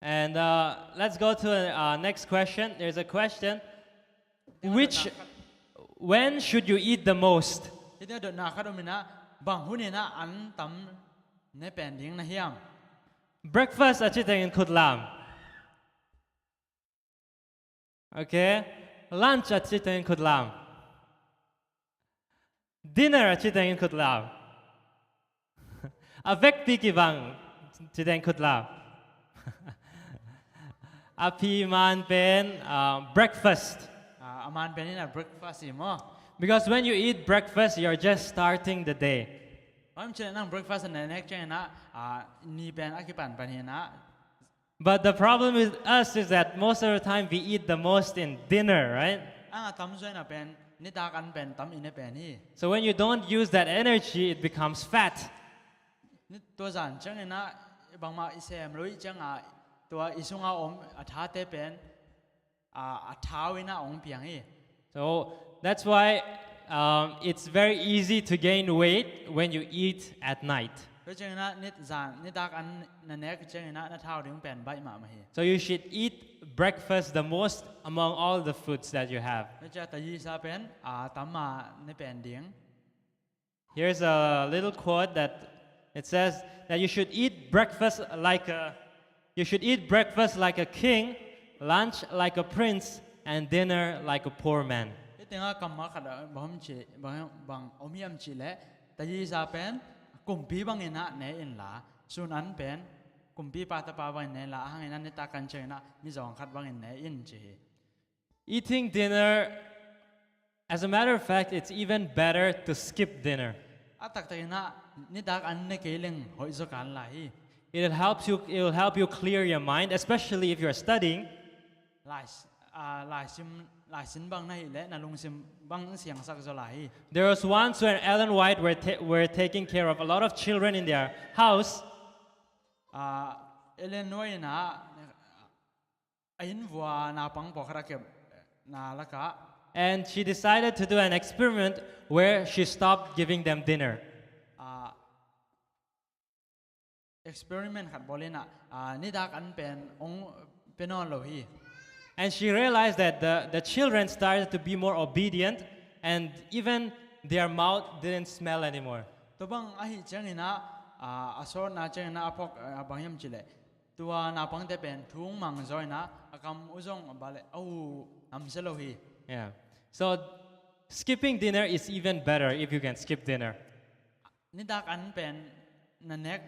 And uh, let's go to the uh, next question. There's a question. Which, when should you eat the most? Hih tengah dotna khat om in ah, bang hun in ah an tam ne pen ding na hiam? Breakfast a ci tengin khut lam. Okay. Lunch a ci tengin khut lam. Dinner a ci tengin khut lam. A vekpi kibang ci tengin khut lam. A pi man pen, uh, breakfast. Ah, a man pen in ah breakfast hi maw. Because when you eat breakfast, you're just starting the day. Bang hang hiam cih leh nang breakfast na nek ciangin ah, ah, ni pen a kipan pan hi in ah. But the problem with us is that most of the time we eat the most in dinner, right? Ahang a tamzaw in ah pen nitak an pen tam i ne pen hi. So when you don't use that energy, it becomes fat. Ni tua zan ciangin ah bangmah i sem lo i ciangah tua i sunga om a thate pen, ah, a thau in ah hong piang hi. So that's why um, it's very easy to gain weight when you eat at night. Tua ciangin ah nit zan, nitak an na nek ciangin ah na thau ding pen baih mahmah hi. So you should eat breakfast the most among all the foods that you have. Tua ciang tayisa pen, ah, tam a ne pen ding. Here's a little quote that it says that you should eat breakfast like a, you should eat breakfast like a king, lunch like a prince, and dinner like a poor man. Hih tengah kammal khat ah bang om ci, bang, bang om hiam cih leh, tayisa pen kumpi bangin ah ne inla, sun an pen kumpipa tapa bangin ne la, ahang inah nitak an ciang inah mizawng khat bangin ne in ci hi. Eating dinner, as a matter of fact, it's even better to skip dinner. A taktak inah nitak an ne kei leng hoih zaw kan lai hi. It helps you, it will help you clear your mind, especially if you're studying. Lai, ah, laisim, laisim bang na hih leh na lungsim bang siangsak zaw lai hi. There was once when Ellen White were, ta- were taking care of a lot of children in their house. Ah, Ellen White inah a inn vua naupang pawlkhat a kep na lakah. And she decided to do an experiment where she stopped giving them dinner. Ah, experiment khat bawl inah, ah, nitak an pen ong pe nawn lo hi. And she realized that the, the children started to be more obedient and even their mouth didn't smell anymore. Tua bang ahih ciang inah, ah, a sawtna ciang inah a phawk, ah, bang hiam cih leh tua naupangte pen thu ong mang zaw inah a kam uh zong a bale a uh namsia lo hi. Yeah. So skipping dinner is even better if you can skip dinner. Nitak an pen na nek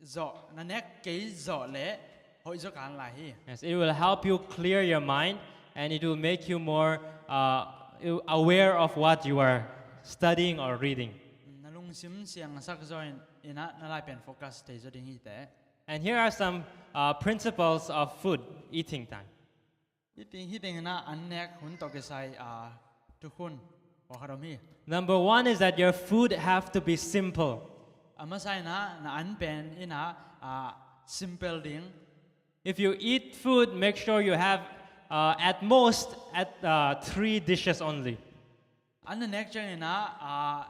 zawh, na nek kei zawh leh hoih zaw kan lai hi. Yes, it will help you clear your mind and it will make you more, uh, aware of what you are studying or reading. Na lungsim siangsak zaw in, inah na lai pen focus thei zaw ding hi teh. And here are some, uh, principles of food eating time. Hih teng, hih teng inah an nek hun tawh kisai, ah, thukhun pawlkhat om hi. Number one is that your food have to be simple. A masa inah na an pen inah, ah, simple ding. If you eat food, make sure you have, uh, at most at, uh, three dishes only. An na nek ciang inah, ah,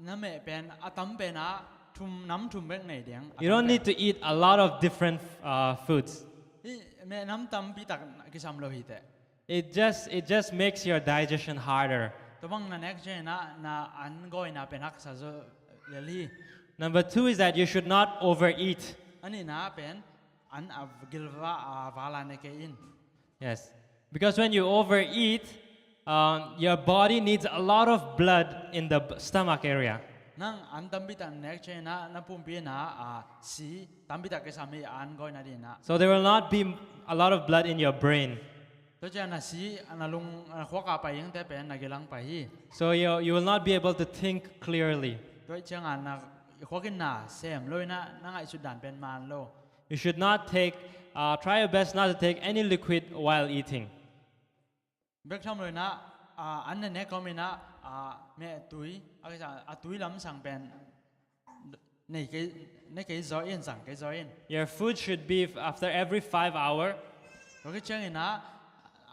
na meh pen a tam pen ah thum, nam thum bek nei ding. You don't need to eat a lot of different, uh, foods. Hih meh nam tampi tak kisam lo hi teh. It just, it just makes your digestion harder. Tua bang na nek ciang inah na an gawina pen haksa zaw lel hi. Number two is that you should not overeat. A nihna pen an a gilva, a vala ne kei in. Yes. Because when you overeat, um, your body needs a lot of blood in the b- stomach area. Nang an tampi tak nek ciang inah na pumpi inah, ah, si tampi tak kisam hi an gawina ding inah. So there will not be a lot of blood in your brain. Tua ciang na si, na lung, na khuak ah pai dingte pen na gil ah pai hi. So you, you will not be able to think clearly. Tua ciang a na khuak in na sem lo inah na ngaihsut dan pen man lo. You should not take, uh, try your best not to take any liquid while eating. Bek tham lo inah, ah, an na nek kawm inah, ah, meh tui, a kisa, a tui lamsang pen nei kei, ne kei zaw in, zang kei zaw in. Your food should be f- after every five hour. Tua khit ciang inah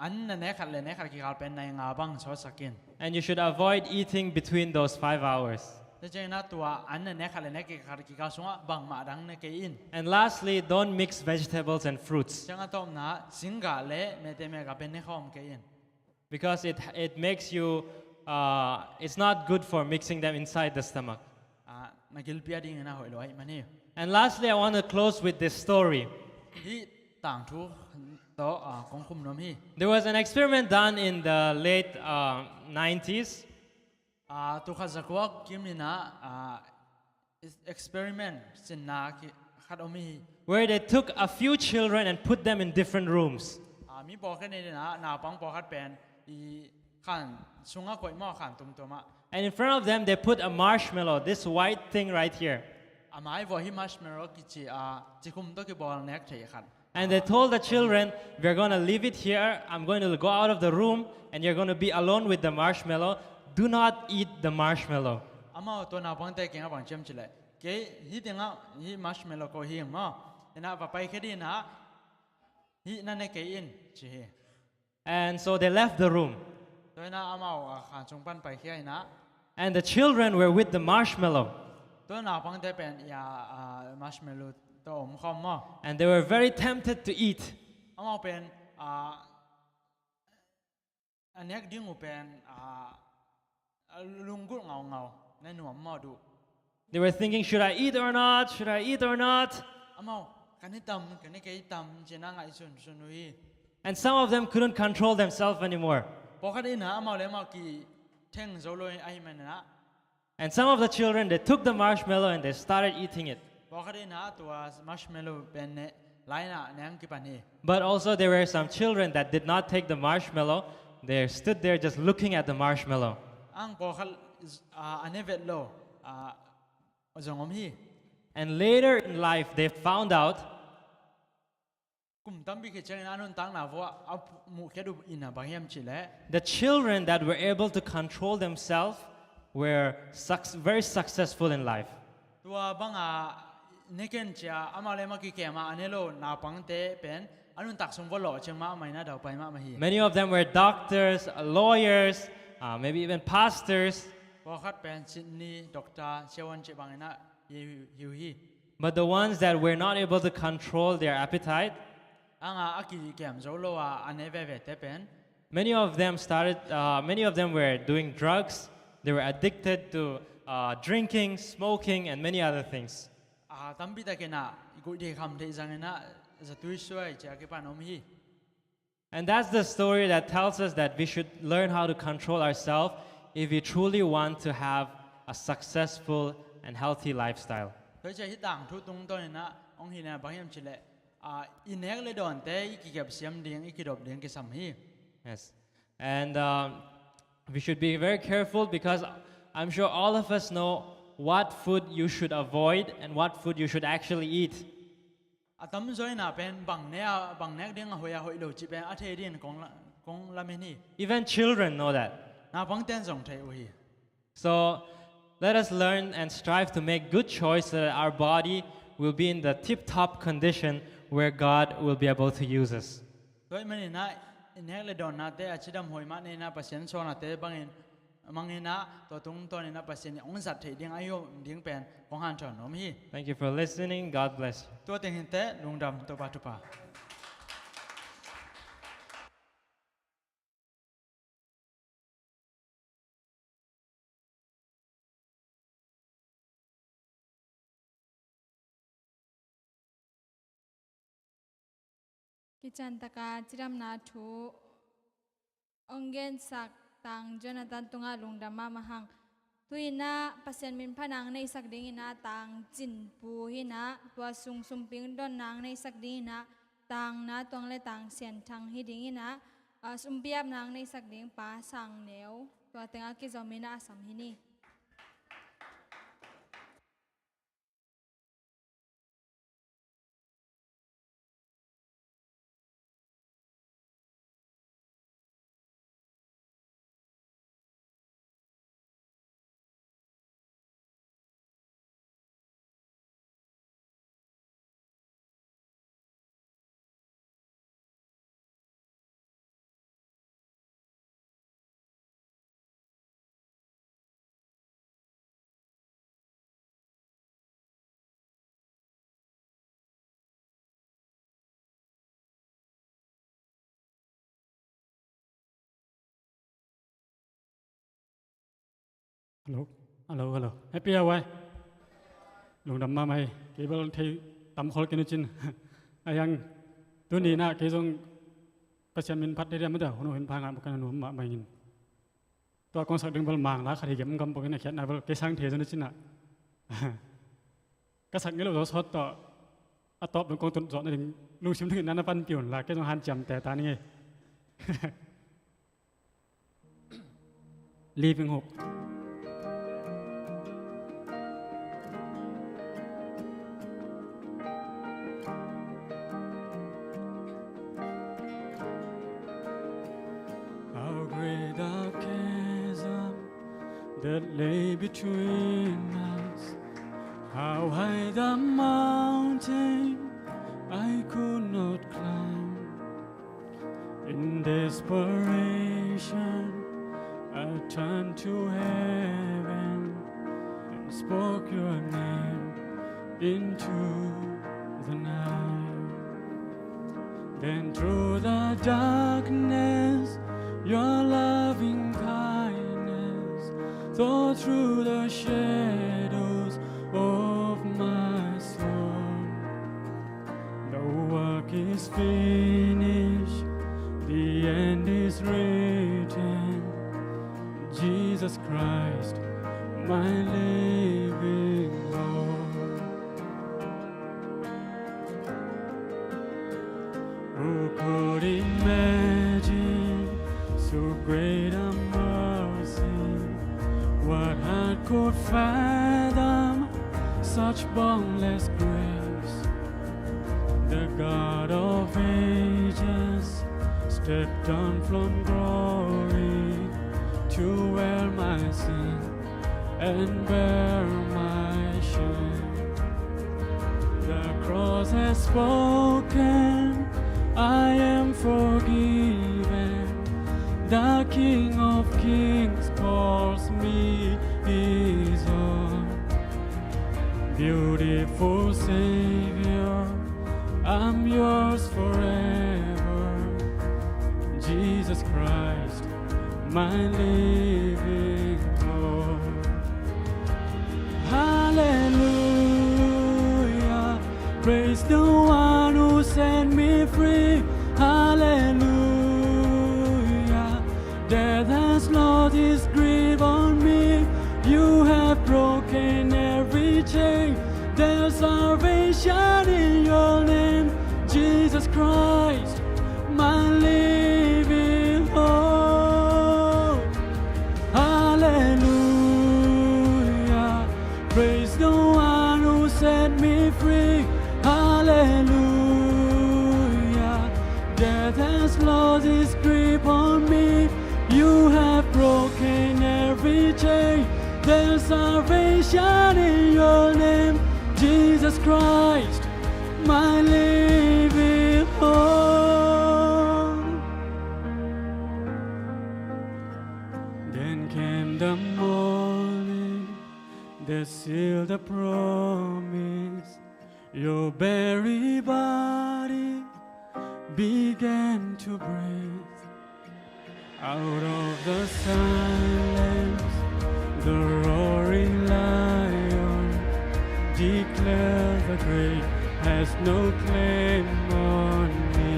an na nek khat leh nek khat kikal pen nai nga bang sawtsak in. And you should avoid eating between those five hours. Tua ciang inah tua an na nek khat leh nek khat kikal sungah bangmah dang ne kei in. And lastly, don't mix vegetables and fruits. Ciang a tawpna singgah leh mehte mehgah pen ne khawm kei in. Because it, it makes you, uh, it's not good for mixing them inside the stomach. Ah, na gilpi a ding inah hoih lo ahih man hi. And lastly, I want to close with this story. Hih tangthu tawh, ah, kong khum nuam hi. There was an experiment done in the late, uh, nineties. Ah, tul khat za kua kim inah, ah, experiment sinna ki- khat om hi. Where they took a few children and put them in different rooms. Ah, mi pawlkhat nih inah naupang pawlkhat pen i khan sungah koih maw, khan tumtum ah. And in front of them, they put a marshmallow, this white thing right here. A mai vua hih marshmallow kici, ah, cikhum tawh kibawl nek thei khat. And they told the children, "We are going to leave it here. I'm going to go out of the room, and you're going to be alone with the marshmallow. Do not eat the marshmallow." Amau tua naupangte kiangah bang ci hiam cih leh, kei hih tengah hih marshmallow ko hi ing maw, inah va paikhia ding inah hih na ne kei in ci hi. And so they left the room. Tua inah amau, ah, khan sung pan paikhia inah. And the children were with the marshmallow. Tua naupangte pen ia, ah, marshmallow tawh om khawm maw. And they were very tempted to eat. Amau pen, ah, a nek ding uh pen, ah, a lunggulh ngaungau, na nuam maw duh. They were thinking, "Should I eat or not? Should I eat or not?" Amau, ka ne tam, ka ne kei tam ci inah ngaihsunsun uh hi. And some of them couldn't control themselves anymore. Pawlkhat inah amau leh amau kitheng zo lo ahih man inah. And some of the children, they took the marshmallow and they started eating it. Pawlkhat in ah tua marshmallow pen ne, lai-in ah ne hong kipan hi. But also there were some children that did not take the marshmallow. They stood there just looking at the marshmallow. Ang pawlkhat, ah, a ne vet lo, ah, zong om hi. And later in life, they found out Kum tampi khit ciangin a nuntakna vuah a muhkhiat uh in ah bang hiam cih leh, the children that were able to control themselves were suc-, very successful in life. Tua banga ne ken ci-a amau le amau kikem a a ne lo naupangte pen a nuntak sung vuah lawh ciang mahmah in ah daupai mahmah hi. Many of them were doctors, lawyers, uh, maybe even pastors. Pawlkhat pen sitni, doctor, siavuan cih bangin ah hi, hi uh hi. But the ones that were not able to control their appetite, ang a a kikem zo lo a a ne vevete pen, many of them started, uh, many of them were doing drugs. They were addicted to, uh, drinking, smoking, and many other things. A tampi takin ah guih dei kham theih zangin ah zatui suai ci-a kipan om hi. And that's the story that tells us that we should learn how to control ourselves if we truly want to have a successful and healthy lifestyle. Tua hi ciang hih tangthu tungtawnin ah hong hilh na bang hiam cih leh, ah, i nek le dawnte i kikep siam ding, i kidop ding kisam hi. Yes. And, um, we should be very careful because I'm sure all of us know what food you should avoid and what food you should actually eat. A tamzaw in ah pen bang ne a, bang nek ding a hoih a hoih lo cih pen a thei dingin kong la-, kong lamen hi. Even children know that. Naupangte in zong thei uh hi. So let us learn and strive to make good choice so that our body will be in the tip-top condition where God will be able to use us. Tua ahih manin ah i nek le dawnnate a cidam hoih mah nei in ah Pasian sawlnate bangin mangin ah tua tungtawnin ah Pasian in hong zat theih ding a hih ding pen kong hanthawn nuam hi. Thank you for listening. God bless you. Tua teng hi inteh, lungdam, Topa thupha. Kician taka cidamna thu hong gensak Tang Jonathan tungah lungdam mahmah hang. Tu-in ah Pasian min phatna hong neihsak dingin ah Tang Cin Pu hi in ah, tua sung sumpi donna hong neihsak dingin ah Tang Na Tuang le Tang Sian Thang hi dingin ah, ah, sumpi apna hong neihsak ding Pa Sang Neu, tua teng a kizom in ah a sam hi ni. Hello, hello, hello. Happy a wai. Lungdam mahmah hi. Kei bel thei tam khol kei nu cin. A hiang tuni in ah kei zong Pasian min phat thei diam mah ta, hun hun pha ngah mah ka na nuam mahmah ing. Tua kong sak ding bel Mang la khat hi gem gam pawkin a khiatna bel kei sang thei zaw na cin ah. Ka sak ngei lo zaw sawt tawh a tawp dong kong tun zawh nading lungsim dingin na na panpih un la, kei zong hanciam teta ning ei. Living Hope. How great the chasm that lay between us. How high the mountain I could not climb. In desperation, I turned to heaven and spoke your name into the night. Then through the darkness, your loving kindness tore through the shadows of my soul. The work is finished, the end is written. Jesus Christ, my living Lord. Could fathom such boundless grace. The God of ages stepped down from glory to wear my sin and bear my shame. The cross has spoken, I am forgiven. The King of Kings calls me his own. Beautiful Savior, I'm yours forever. Jesus Christ, my living hope. Hallelujah, praise the one who set me free. Hallelujah, death has lost its grip on me. You have broken every chain. There's salvation in your name, Jesus Christ, my living hope. Hallelujah, praise the one who set me free. Hallelujah, death has lost its grip on me. You have broken every chain. There's salvation in your name, Jesus Christ, my living hope. Then came the morning that sealed the promise. Your very body began to breathe. Out of the silence, the roaring lion declares, the grave has no claim on me.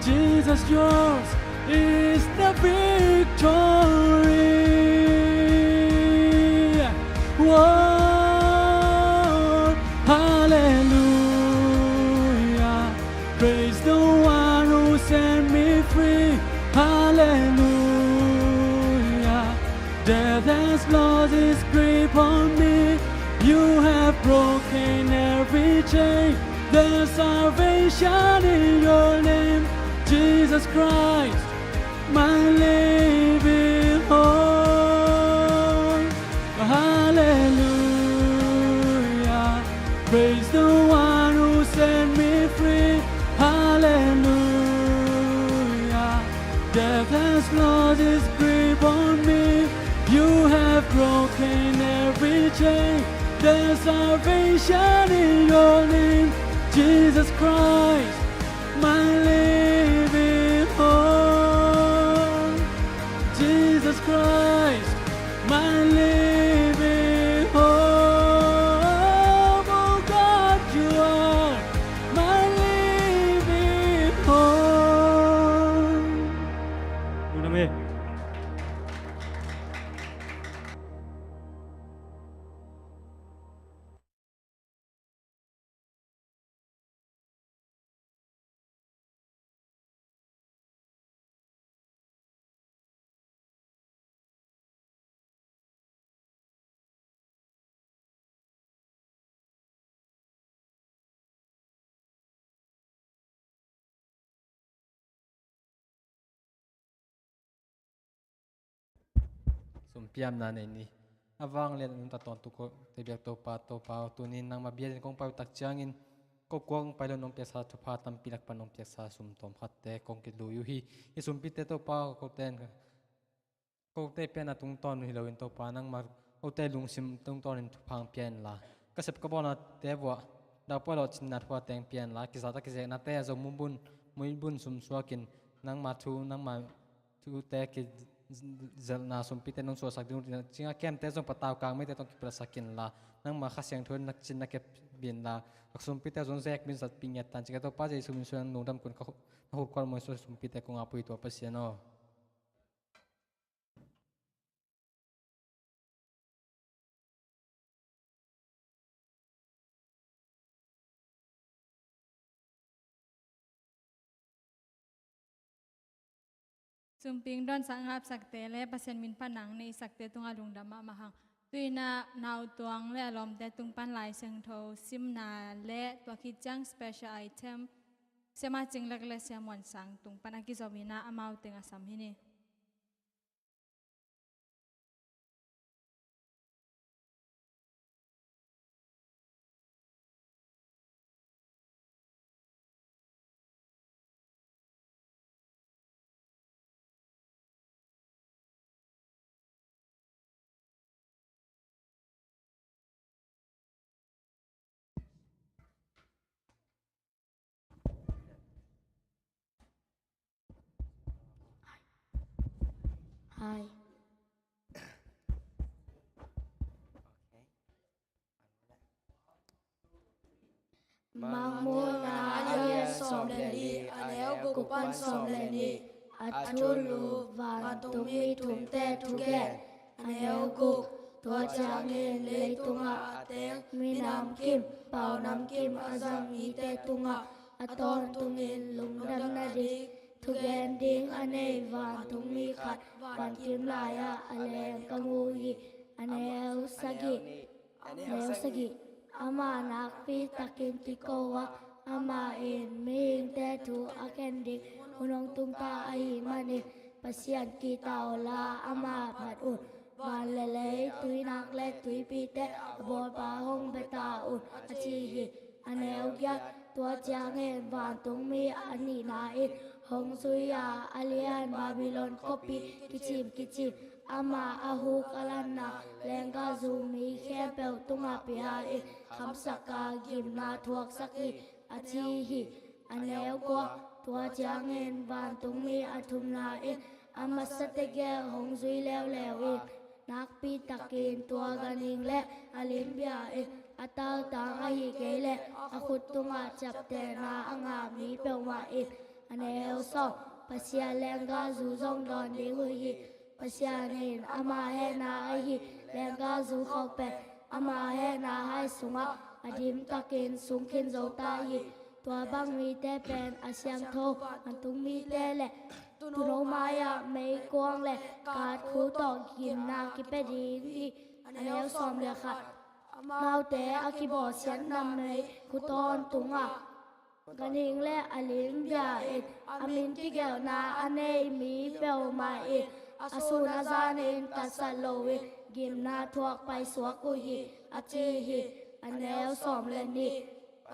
Jesus, yours is the victory. Whoa, hallelujah. Praise the one who set me free. Hallelujah. Death has lost its grip on me. You have broken every chain. There's salvation in your name, Jesus Christ, my living hope. Hallelujah. Praise the one who set me free. Hallelujah. Death has lost its grip on me. You have broken every chain. There's salvation in your name, Jesus Christ, my living hope. Jesus Christ, my living hope. Oh God, you are my living hope. Lungdam hi. Sumpiamna nei ni. A vanglian nuntak tawntung kote biak Topa, Topa aw, tuni-in nangma biakinn kong pai uh tak ciangin, ko kuang pai lo nong piaksa thupha tampi lak pan nong piaksa sum tawmkhatte kong kilui uh hi. Hih sumpite Topa aw, kote in kote piakna tungtawn hi loin Topa, nangma kote lungsim tungtawnin thupha hong pia inla, ka sep ka bawlnate vuah daupai lawhcinna thupha teng pia inla, kizahtak kizeknate zong muibun, muibun sumsuakin nangma thu, nangma thute kizelhna sumpite nong suahsak ding uh hi. Cingah kemte zong patau kangmeite tawh kipelhsak inla, nangma Kha Siangtho in na cin na kep inla, ka sumpite zong zek min zatpih ngiat tan. Cingah Topa Jesu min suang lungdam kun ka hu-, na hurkual muan suah sumpite kong ap uh hi, tua Pasian aw. Sumping dawnsak ngapsakte le Pasian min phatna neihsakte tungah lungdam mahmah hang. Tu-in ah Nautuang le a lawmte tung pan Lai Siangtho simna le tua khit ciang special item Sia Ma Cing Lek le Sia Muan Sang tung pan a kizom in ah amau teng a sam hi ni. Hai. Mangmuhna a lian sawm le nih, a neu guk pan sawm le nih. A thulu: Vantung mi thumte thugen. A neu guk: Tua ciangin leitungah a teng minam kim, paunam kim a zang mite tungah a tawntungin lungdamna ding thugen ding a nei vantung mi khat van kim lai-ah a leng ka mu hi. A neu sagih, a neu sagih: Amah nakpi takin kiko a, amah in mihingte thu a khen ding hun hong tung ta ahih manin Pasian kihta unla amah phat un. Van le lei, tuinak le tuipite a bawlpa hong bia ta un, a ci hi. A neu giat: Tua ciangin vantung mi a nihna in hong zui a, a lian Babylon khuapi kicim kicim, amah a huk a lanna lenggahzu mi khempeuh tungah pia in khamsak a, gimna thuaksak hi, a ci hi. A neu kua: Tua ciangin vantung mi a thumna in a masate gel hong zui leuleu in, nakpi takin tua ganhing le a lim bia in a taltang ahih kei leh a khut tungah ciaptehna a ngah mi peuhmah in. A neu sawm: Pasian lenggahzu zong dawn ding uh hi. Pasian in ama hehna ahi lenggahzu khawng pen ama hehna hai sungah a dim takin sung khin zo ta hi. Tua bang mite pen a siangtho vantung mite le tuuno mai-ah meikuang le katkhu tawh gimna kipia ding hi. A neu sawm le khat: Amaute a kibawlsiatna meikhu tawntungah ganhing le a lim bia in a min kigelhna a nei mi peuhmah in a sun a zanin tatsat loin gimna thuak paisuak uh hi, a ci hi. A neu sawm le nih: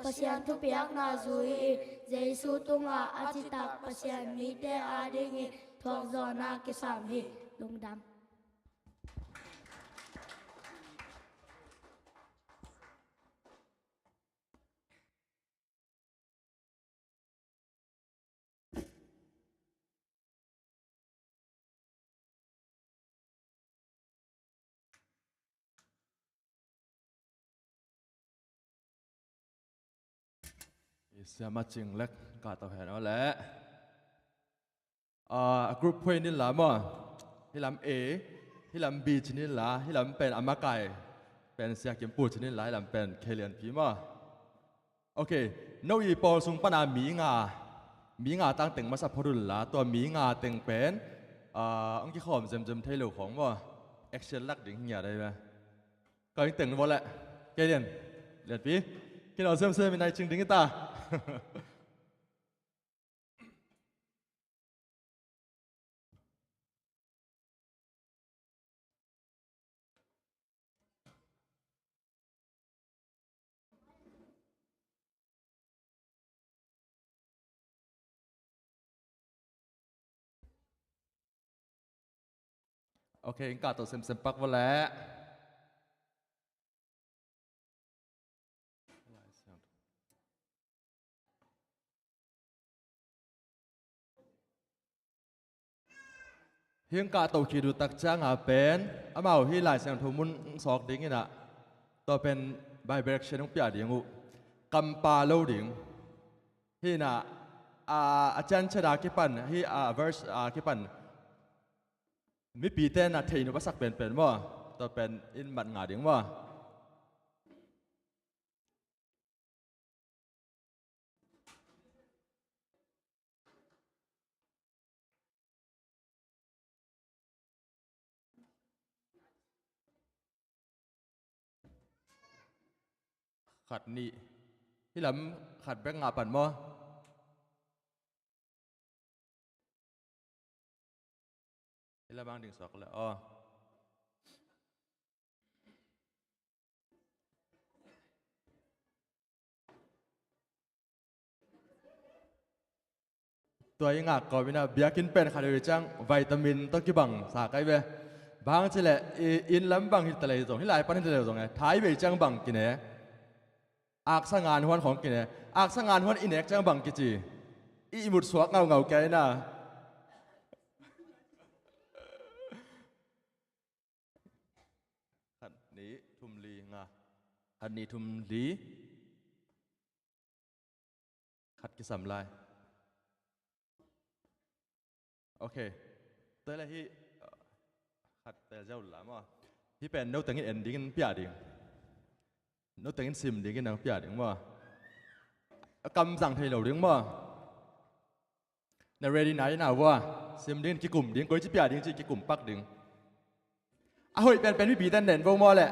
Pasian thupiakna zui-in Jesu tungah a citak Pasian mite adingin thuakzawhna kisam hi. Lungdam. Sia Ma Cing Lek, ka tawh hen aw leh. Ah, a group phuai in la maw. Hih lam A, hih lam B ci in la, hih lam pen a makai pen Sia Kim Pu ci in la, hih lam pen Kei Lian Pi maw. Ok, no i pawl sung pana mi nga, mi nga tang teng masa phot un la, tua mi nga teng pen, ah, hong kikhawm zemzem thei lo khawng maw. Action lak ding hi ngiat ahi ve. Ka hong teng vua leh. Kei Lian, Lian Pi. Kei no semsem in ai cing ding hi ta. Ok, in ka tawh semsem pak vua leh. Hih ka tawh khit uh tak cianga pen amau hih Lai Siangtho mun sawk ding in ah, tua pen Bible action hong piak ding uh, kampa lo ding. Hih in ah, a, a cianciat a kipan, hih a verse a kipan mipite in ah thei nop a sak penpen maw, tua pen in mat nga ding maw. Khat nih. Hih lam khat bek ngah pan maw? Hih lam ang ding suak le aw. Tua i ngak kawm in a biakinn pen khat vei ciang vitamin tawh kibang sa kai ve. Bang cileh i inn lam bang hi ta lei zong, hih lai pan hi ta lei zong e, thai vei ciang bang kine. Aksa ngan huan khawng kine. Aksa ngan huan i nek ciang bang kici. I imut suak ngaungau kei na. Khat nih thum li nga. Khat nih thum li. Khat kisam lai. Ok. Tua le hih khat tel ziau la maw. Hih pen no tengin en dingin pia ding. No tengin sim dingin nang pia ding maw. Kam zang thei lo ding maw. Na ready na i na vua. Sim dingin kikum ding, koi ci pia ding ci kikum pak ding. A hoih penpen mipite nen vo maw leh.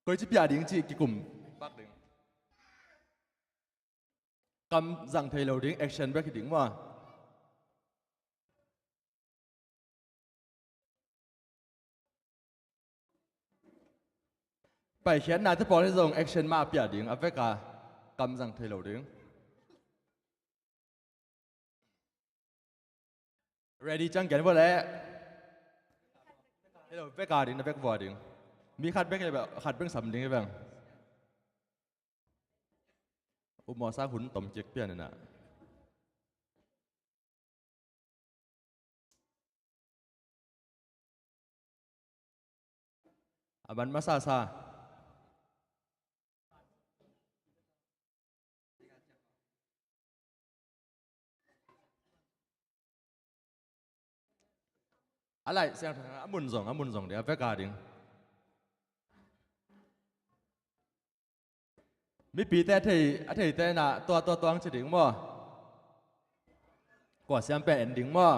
Koi ci pia ding ci kikum pak ding. Kam zang thei lo ding, action bek hi ding maw. Paikhiatna te pawl hi zong action mah pia ding, a veka kam zang thei lo ding. Ready ciang gen vua leh. Hello, veka ding, na vek vua ding. Mi khat bek, khat bek sam ding hi veng. Upmawhsa hun tom kik pian inah. A man masa sa. A Lai Siangtho a mun zong, a mun zong ding, a veka ding. Mipite a thei, a theite na tua tua tuang ci ding maw? Kua siam pen en ding maw?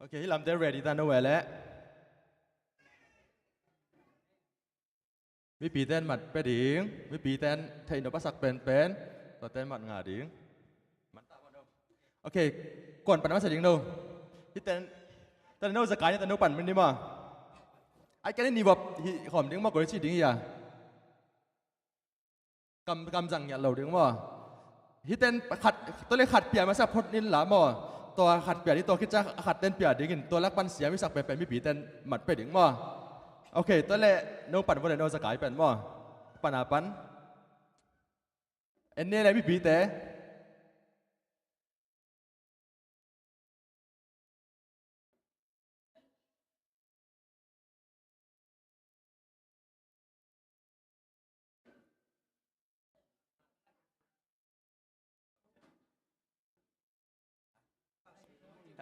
Ok, hih lamte ready ta no ve leh. Mipiten mat pia ding, mipiten theih nop a sak penpen, tuaten mat ngah ding. Ok, kuan pan masa ding no. Hiten, tani no zakai ni tani no pan min ni ma. Ai kani ni vop hi khom ding ma koi ci ding ya. Kam, kam zang ngiat lo ding maw? Hiten khat, tua le khat pia masa phot nin la maw? Tua khat pia ding, tua khit ciang khat ten pia dingin, tua lak pan siam i sak penpen mipiten mat pia ding maw? Ok, tua le no pan vua le no zakai pen maw? Pan a pan. En ni le mipite.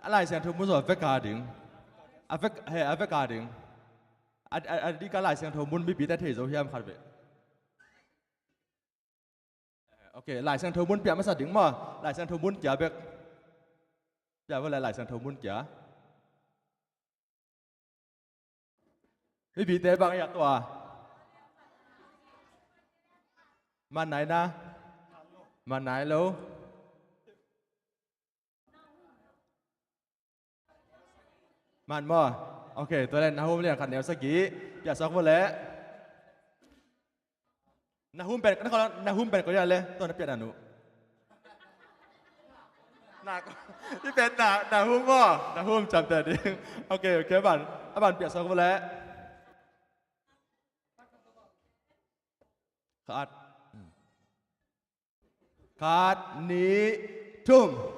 A Lai Siangtho mun zaw a vek a ding. A vek, he, a vek a ding. A, a, a dik a Lai Siangtho mun mipite thei zo hiam khat ve. Ok, Lai Siangtho mun pia masa ding maw? Lai Siangtho mun kia bek. Pia vua le Lai Siangtho mun kia. Mipite bang i a tua. Man nai na. Man nai lo. Man maw? Ok, tua le Nahum lian khat neu sagih. Piahsuak vua le. Nahum pen, Nahum pen ko ya le. Tua na piah na nu. Na, i pen na, Nahum maw? Nahum ciamteh ding. Ok, ok, a ban. A ban piahsuak vua le. Khat. Khat, nih, thum.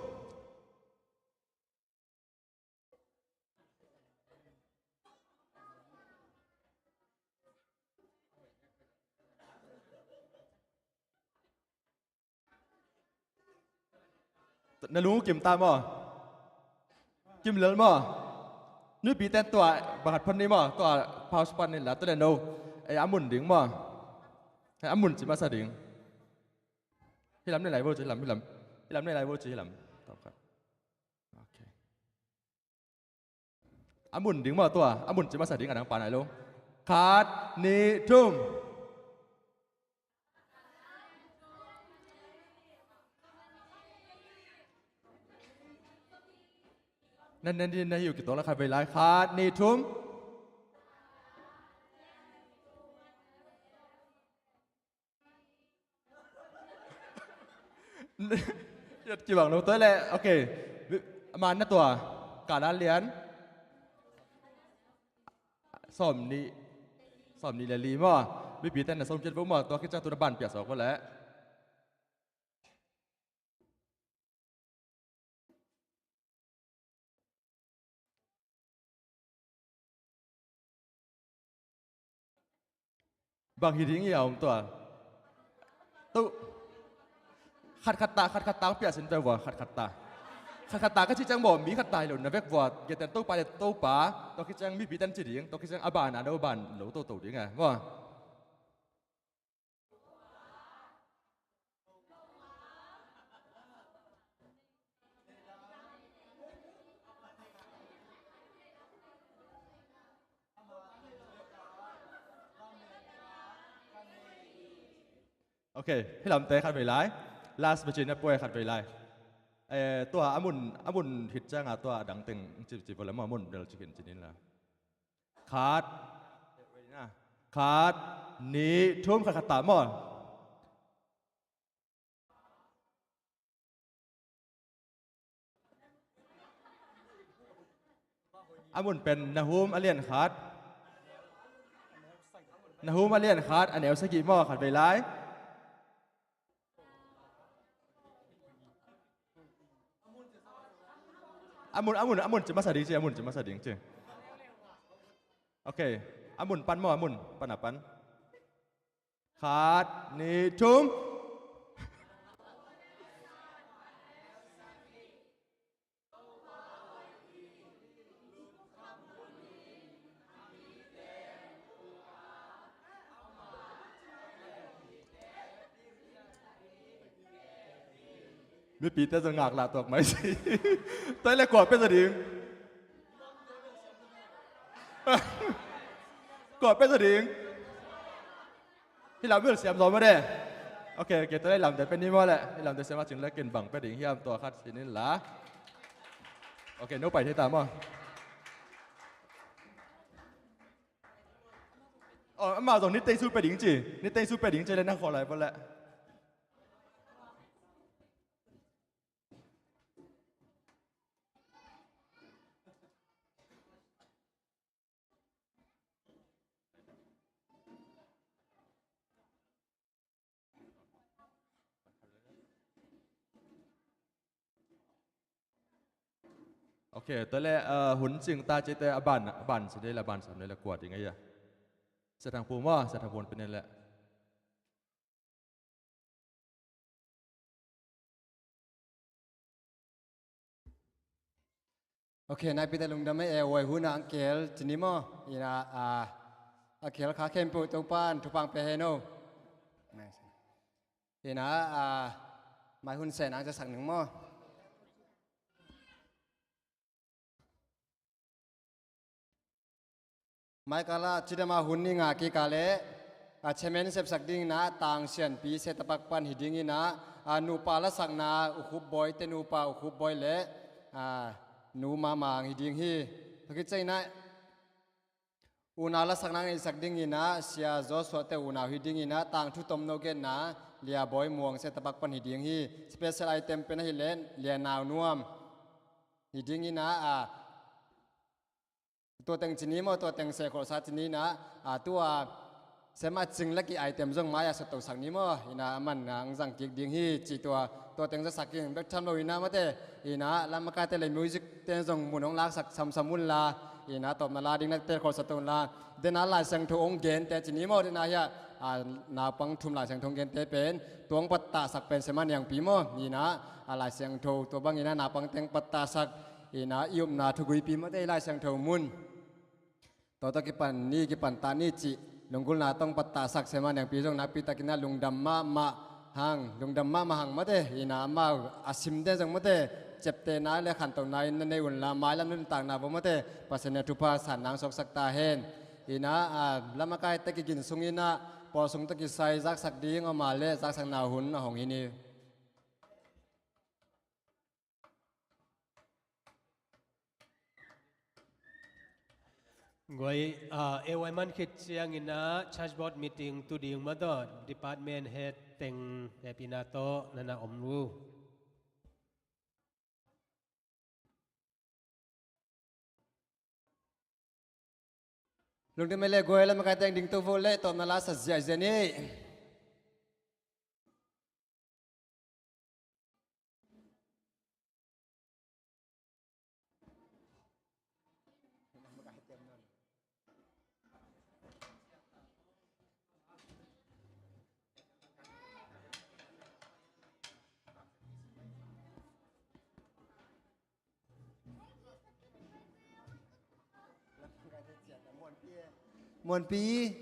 Na lung kim ta maw? Kim lel maw? Nupi ten tua bang khat phot ni maw, tua pause pan ni la, tua le no. Eh, a mun ding maw. Eh, a mun ci masa ding. Hi lam ne lai vo ci, hi lam, hi lam. Hi lam ne lai vo ci, hi lam. Tawm khat. Okay. A mun ding maw tua, a mun ci masa ding a dang pa nai lo. Khat, nih, thum. Na, na, na, na hiu kitawng la khat vei lai. Khat, nih, thum. Yat kibang lo tua le, okay. Ama na tua, kala lian. Sawm nih, sawm nih le li maw. Mipi ten na sawm kiat vo maw, tua khit ciang tu na ban piak sawk vo le. Bang hi ding hi a om tua. Tu. Khat khat ta, khat khat ta hong pia sin pia vua, khat khat ta. Khat khat ta ka ci ciang maw, mi khat ta hi lo na vek vua, geten Topa le Topa, tua khit ciang mipi ten ci ding, tua khit ciang a ban a no ban lo toto ding a. Maw. Ok, hi lamte khat vei lai. Last machine na puai khat vei lai. Eh, tua a mun, a mun hit cianga tua a dang teng cipcip vua le maw, a mun del cikin cinin la. Khat. Khat, nih, thum, khat, khat ta maw. A mun pen Nahum a lian khat. Nahum a lian khat, a neu sagih maw, khat vei lai. A mun, a mun, a mun ci masa ding ci, a mun ci masa ding ci. Ok. A mun pan maw, a mun pan a pan. Khat, nih, thum. Mipite zong ngak lah tuak mai si. Tua le kua pia zaw ding? Kua pia zaw ding? Hi lam bel siam zaw maw de. Ok, ok, tua le hi lamte pia ni maw le. Hi lamte siam a cing le ken bang pia ding hiam, tua khat sin in la. Ok, no pai thei ta maw. Oh, amah zong nitteng su pia ding ci. Nitteng su pia ding ci le na khaw lai pua le. Ok, tua le, ah, hun cing ta cite a ban, a ban si dei le, a ban sam dei le kua ding a hia. Sia Thang Phu maw, Sia Thang Phu pia ni le. Ok, naipite lungdam ei, eh, huai hun a ang kel ci ni maw, ina, ah, a kel kha khempeuh Topa'n thupha pia hen o. Ina, ah, mai hun sen ang cisak ning maw. Mai kala cidama hun ni nga kikale, a, chairman sepsak dingina Tang Sianpi Setapak pan hi dingina, a, nupa lasakna U Khup Bawi te nupa U Khup Bawi le, a, nu Mama ang hi ding hi. Tua khit ciangina unau lasakna ngeisak dingina Sia Joshua te unau hi dingina Tang Thu Tom no genna Lia Bawi Muang Setapak pan hi ding hi. Special item pen ahih leh Lia Nau Nuam hi dingina, a, tua teng ci ni maw, tua teng sehkholhsa ci ni ina, a, tua sem a cing laki item zong mai-ah sottosak ni maw, ina a man ang zang kik ding hi ci tua, tua teng zasak in bek tham lo ina mate, ina lamakaite le music te zong mun hong laksak samsam un la, ina tawpna la ding na telkholhsak to un la, dena Lai Siangtho hong gente ci ni maw, dena hia, a, naupang thum Lai Siangtho hong gente pen, tua hong pattahsak pen sem a niangpi maw, ina, a, Lai Siangtho tua bang ina naupang teng pattahsak, Ina i upna thuguipi mate, i Lai Siangtho mun. Tua tawh kipan ni, kipan ta ni cih lunggulhna tawh pattahsak semah niangpi zong nakpi takin ah lungdam mahmah hang, lungdam mahmah hang mate. Ina amau a simte zong mate, ciaptehna le khantohna in na nei unla, mailam nuntakna vua mate, Pasian in a thupha san nang suaksak ta hen. Ina a lamakaite kigin sungin ah pawlsung tawh kisai zaksak ding om a leh zaksakna hun a hong hi ni. Guai, ah, A Y man khit ciangin ah charge board meeting tu ding mah tawh department head teng hehpihna tawh na na om uh. Lungdam ei le guai, lamakaite dingto vo le tawpna la sa ziahziah ni. Muanpi.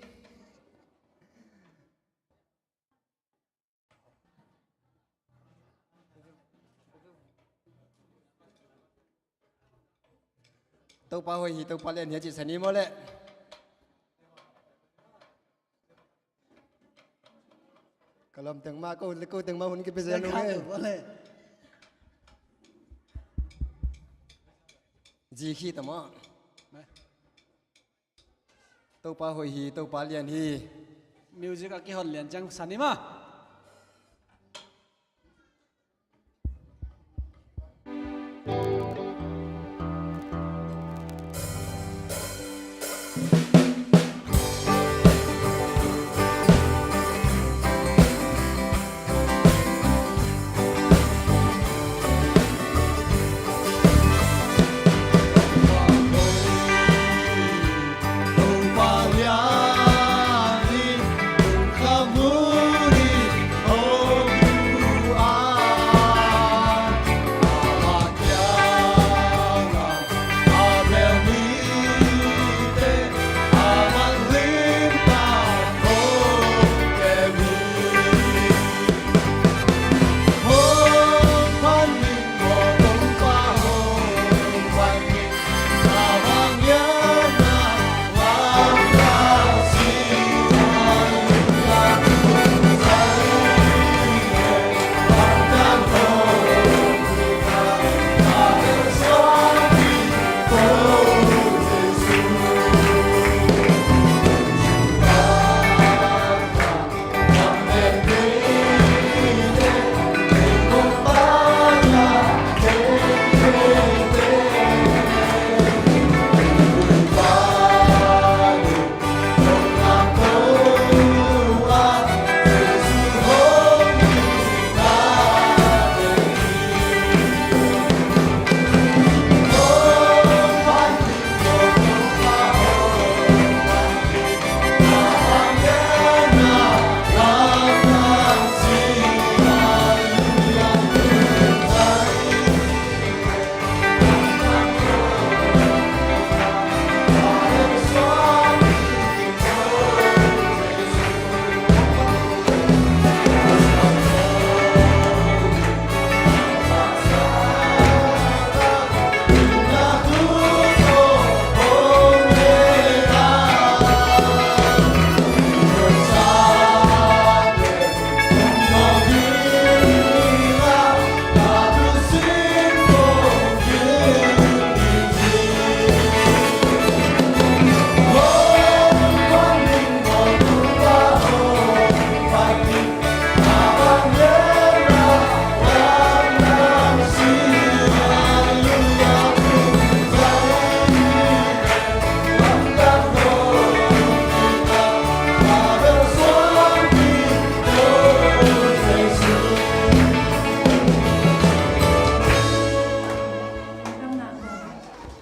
Topa hoih hi, Topa lian hi a cih sa ni maw leh. Ka lawm teng mah, ko, ko teng mah hun kipia zel nung e. Zi khi ta maw. Topa hoih hi, Topa lian hi. Music a kihon lian ciang sa ni maw.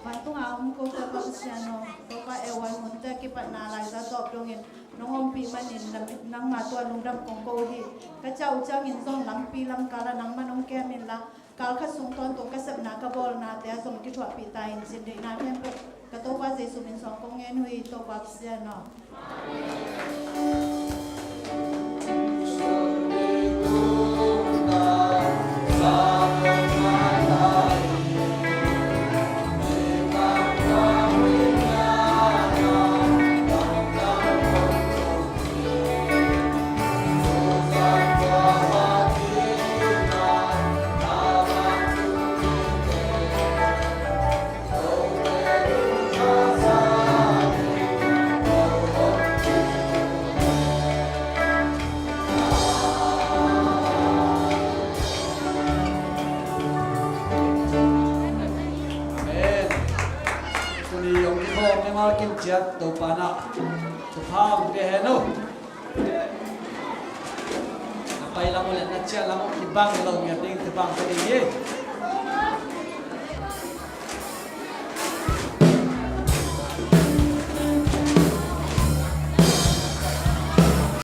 Vantung a om ko Topa Pasian aw, Topa A Y mun te kipatna laiza tawp dongin nong ompih manin nangma tua lungdam kong ko hi. Ka ciah uh ciangin zong lampi lamkal ah nangman hong kem inla, Kal khat sung tawntung ka sepna ka bawlnate ah zong kithuahpih ta in, cin deihna khempeuh ka Topa Jesu min suang kong ngen uh hi. Topa Pasian aw. Amen. Tuni hong kikhawm mimal kim ciat Topa in ah thupha hong pia hen uh. Na pai lam uh le na ciah lam uh kibang lo ngiat ding, kibang ka ding hi.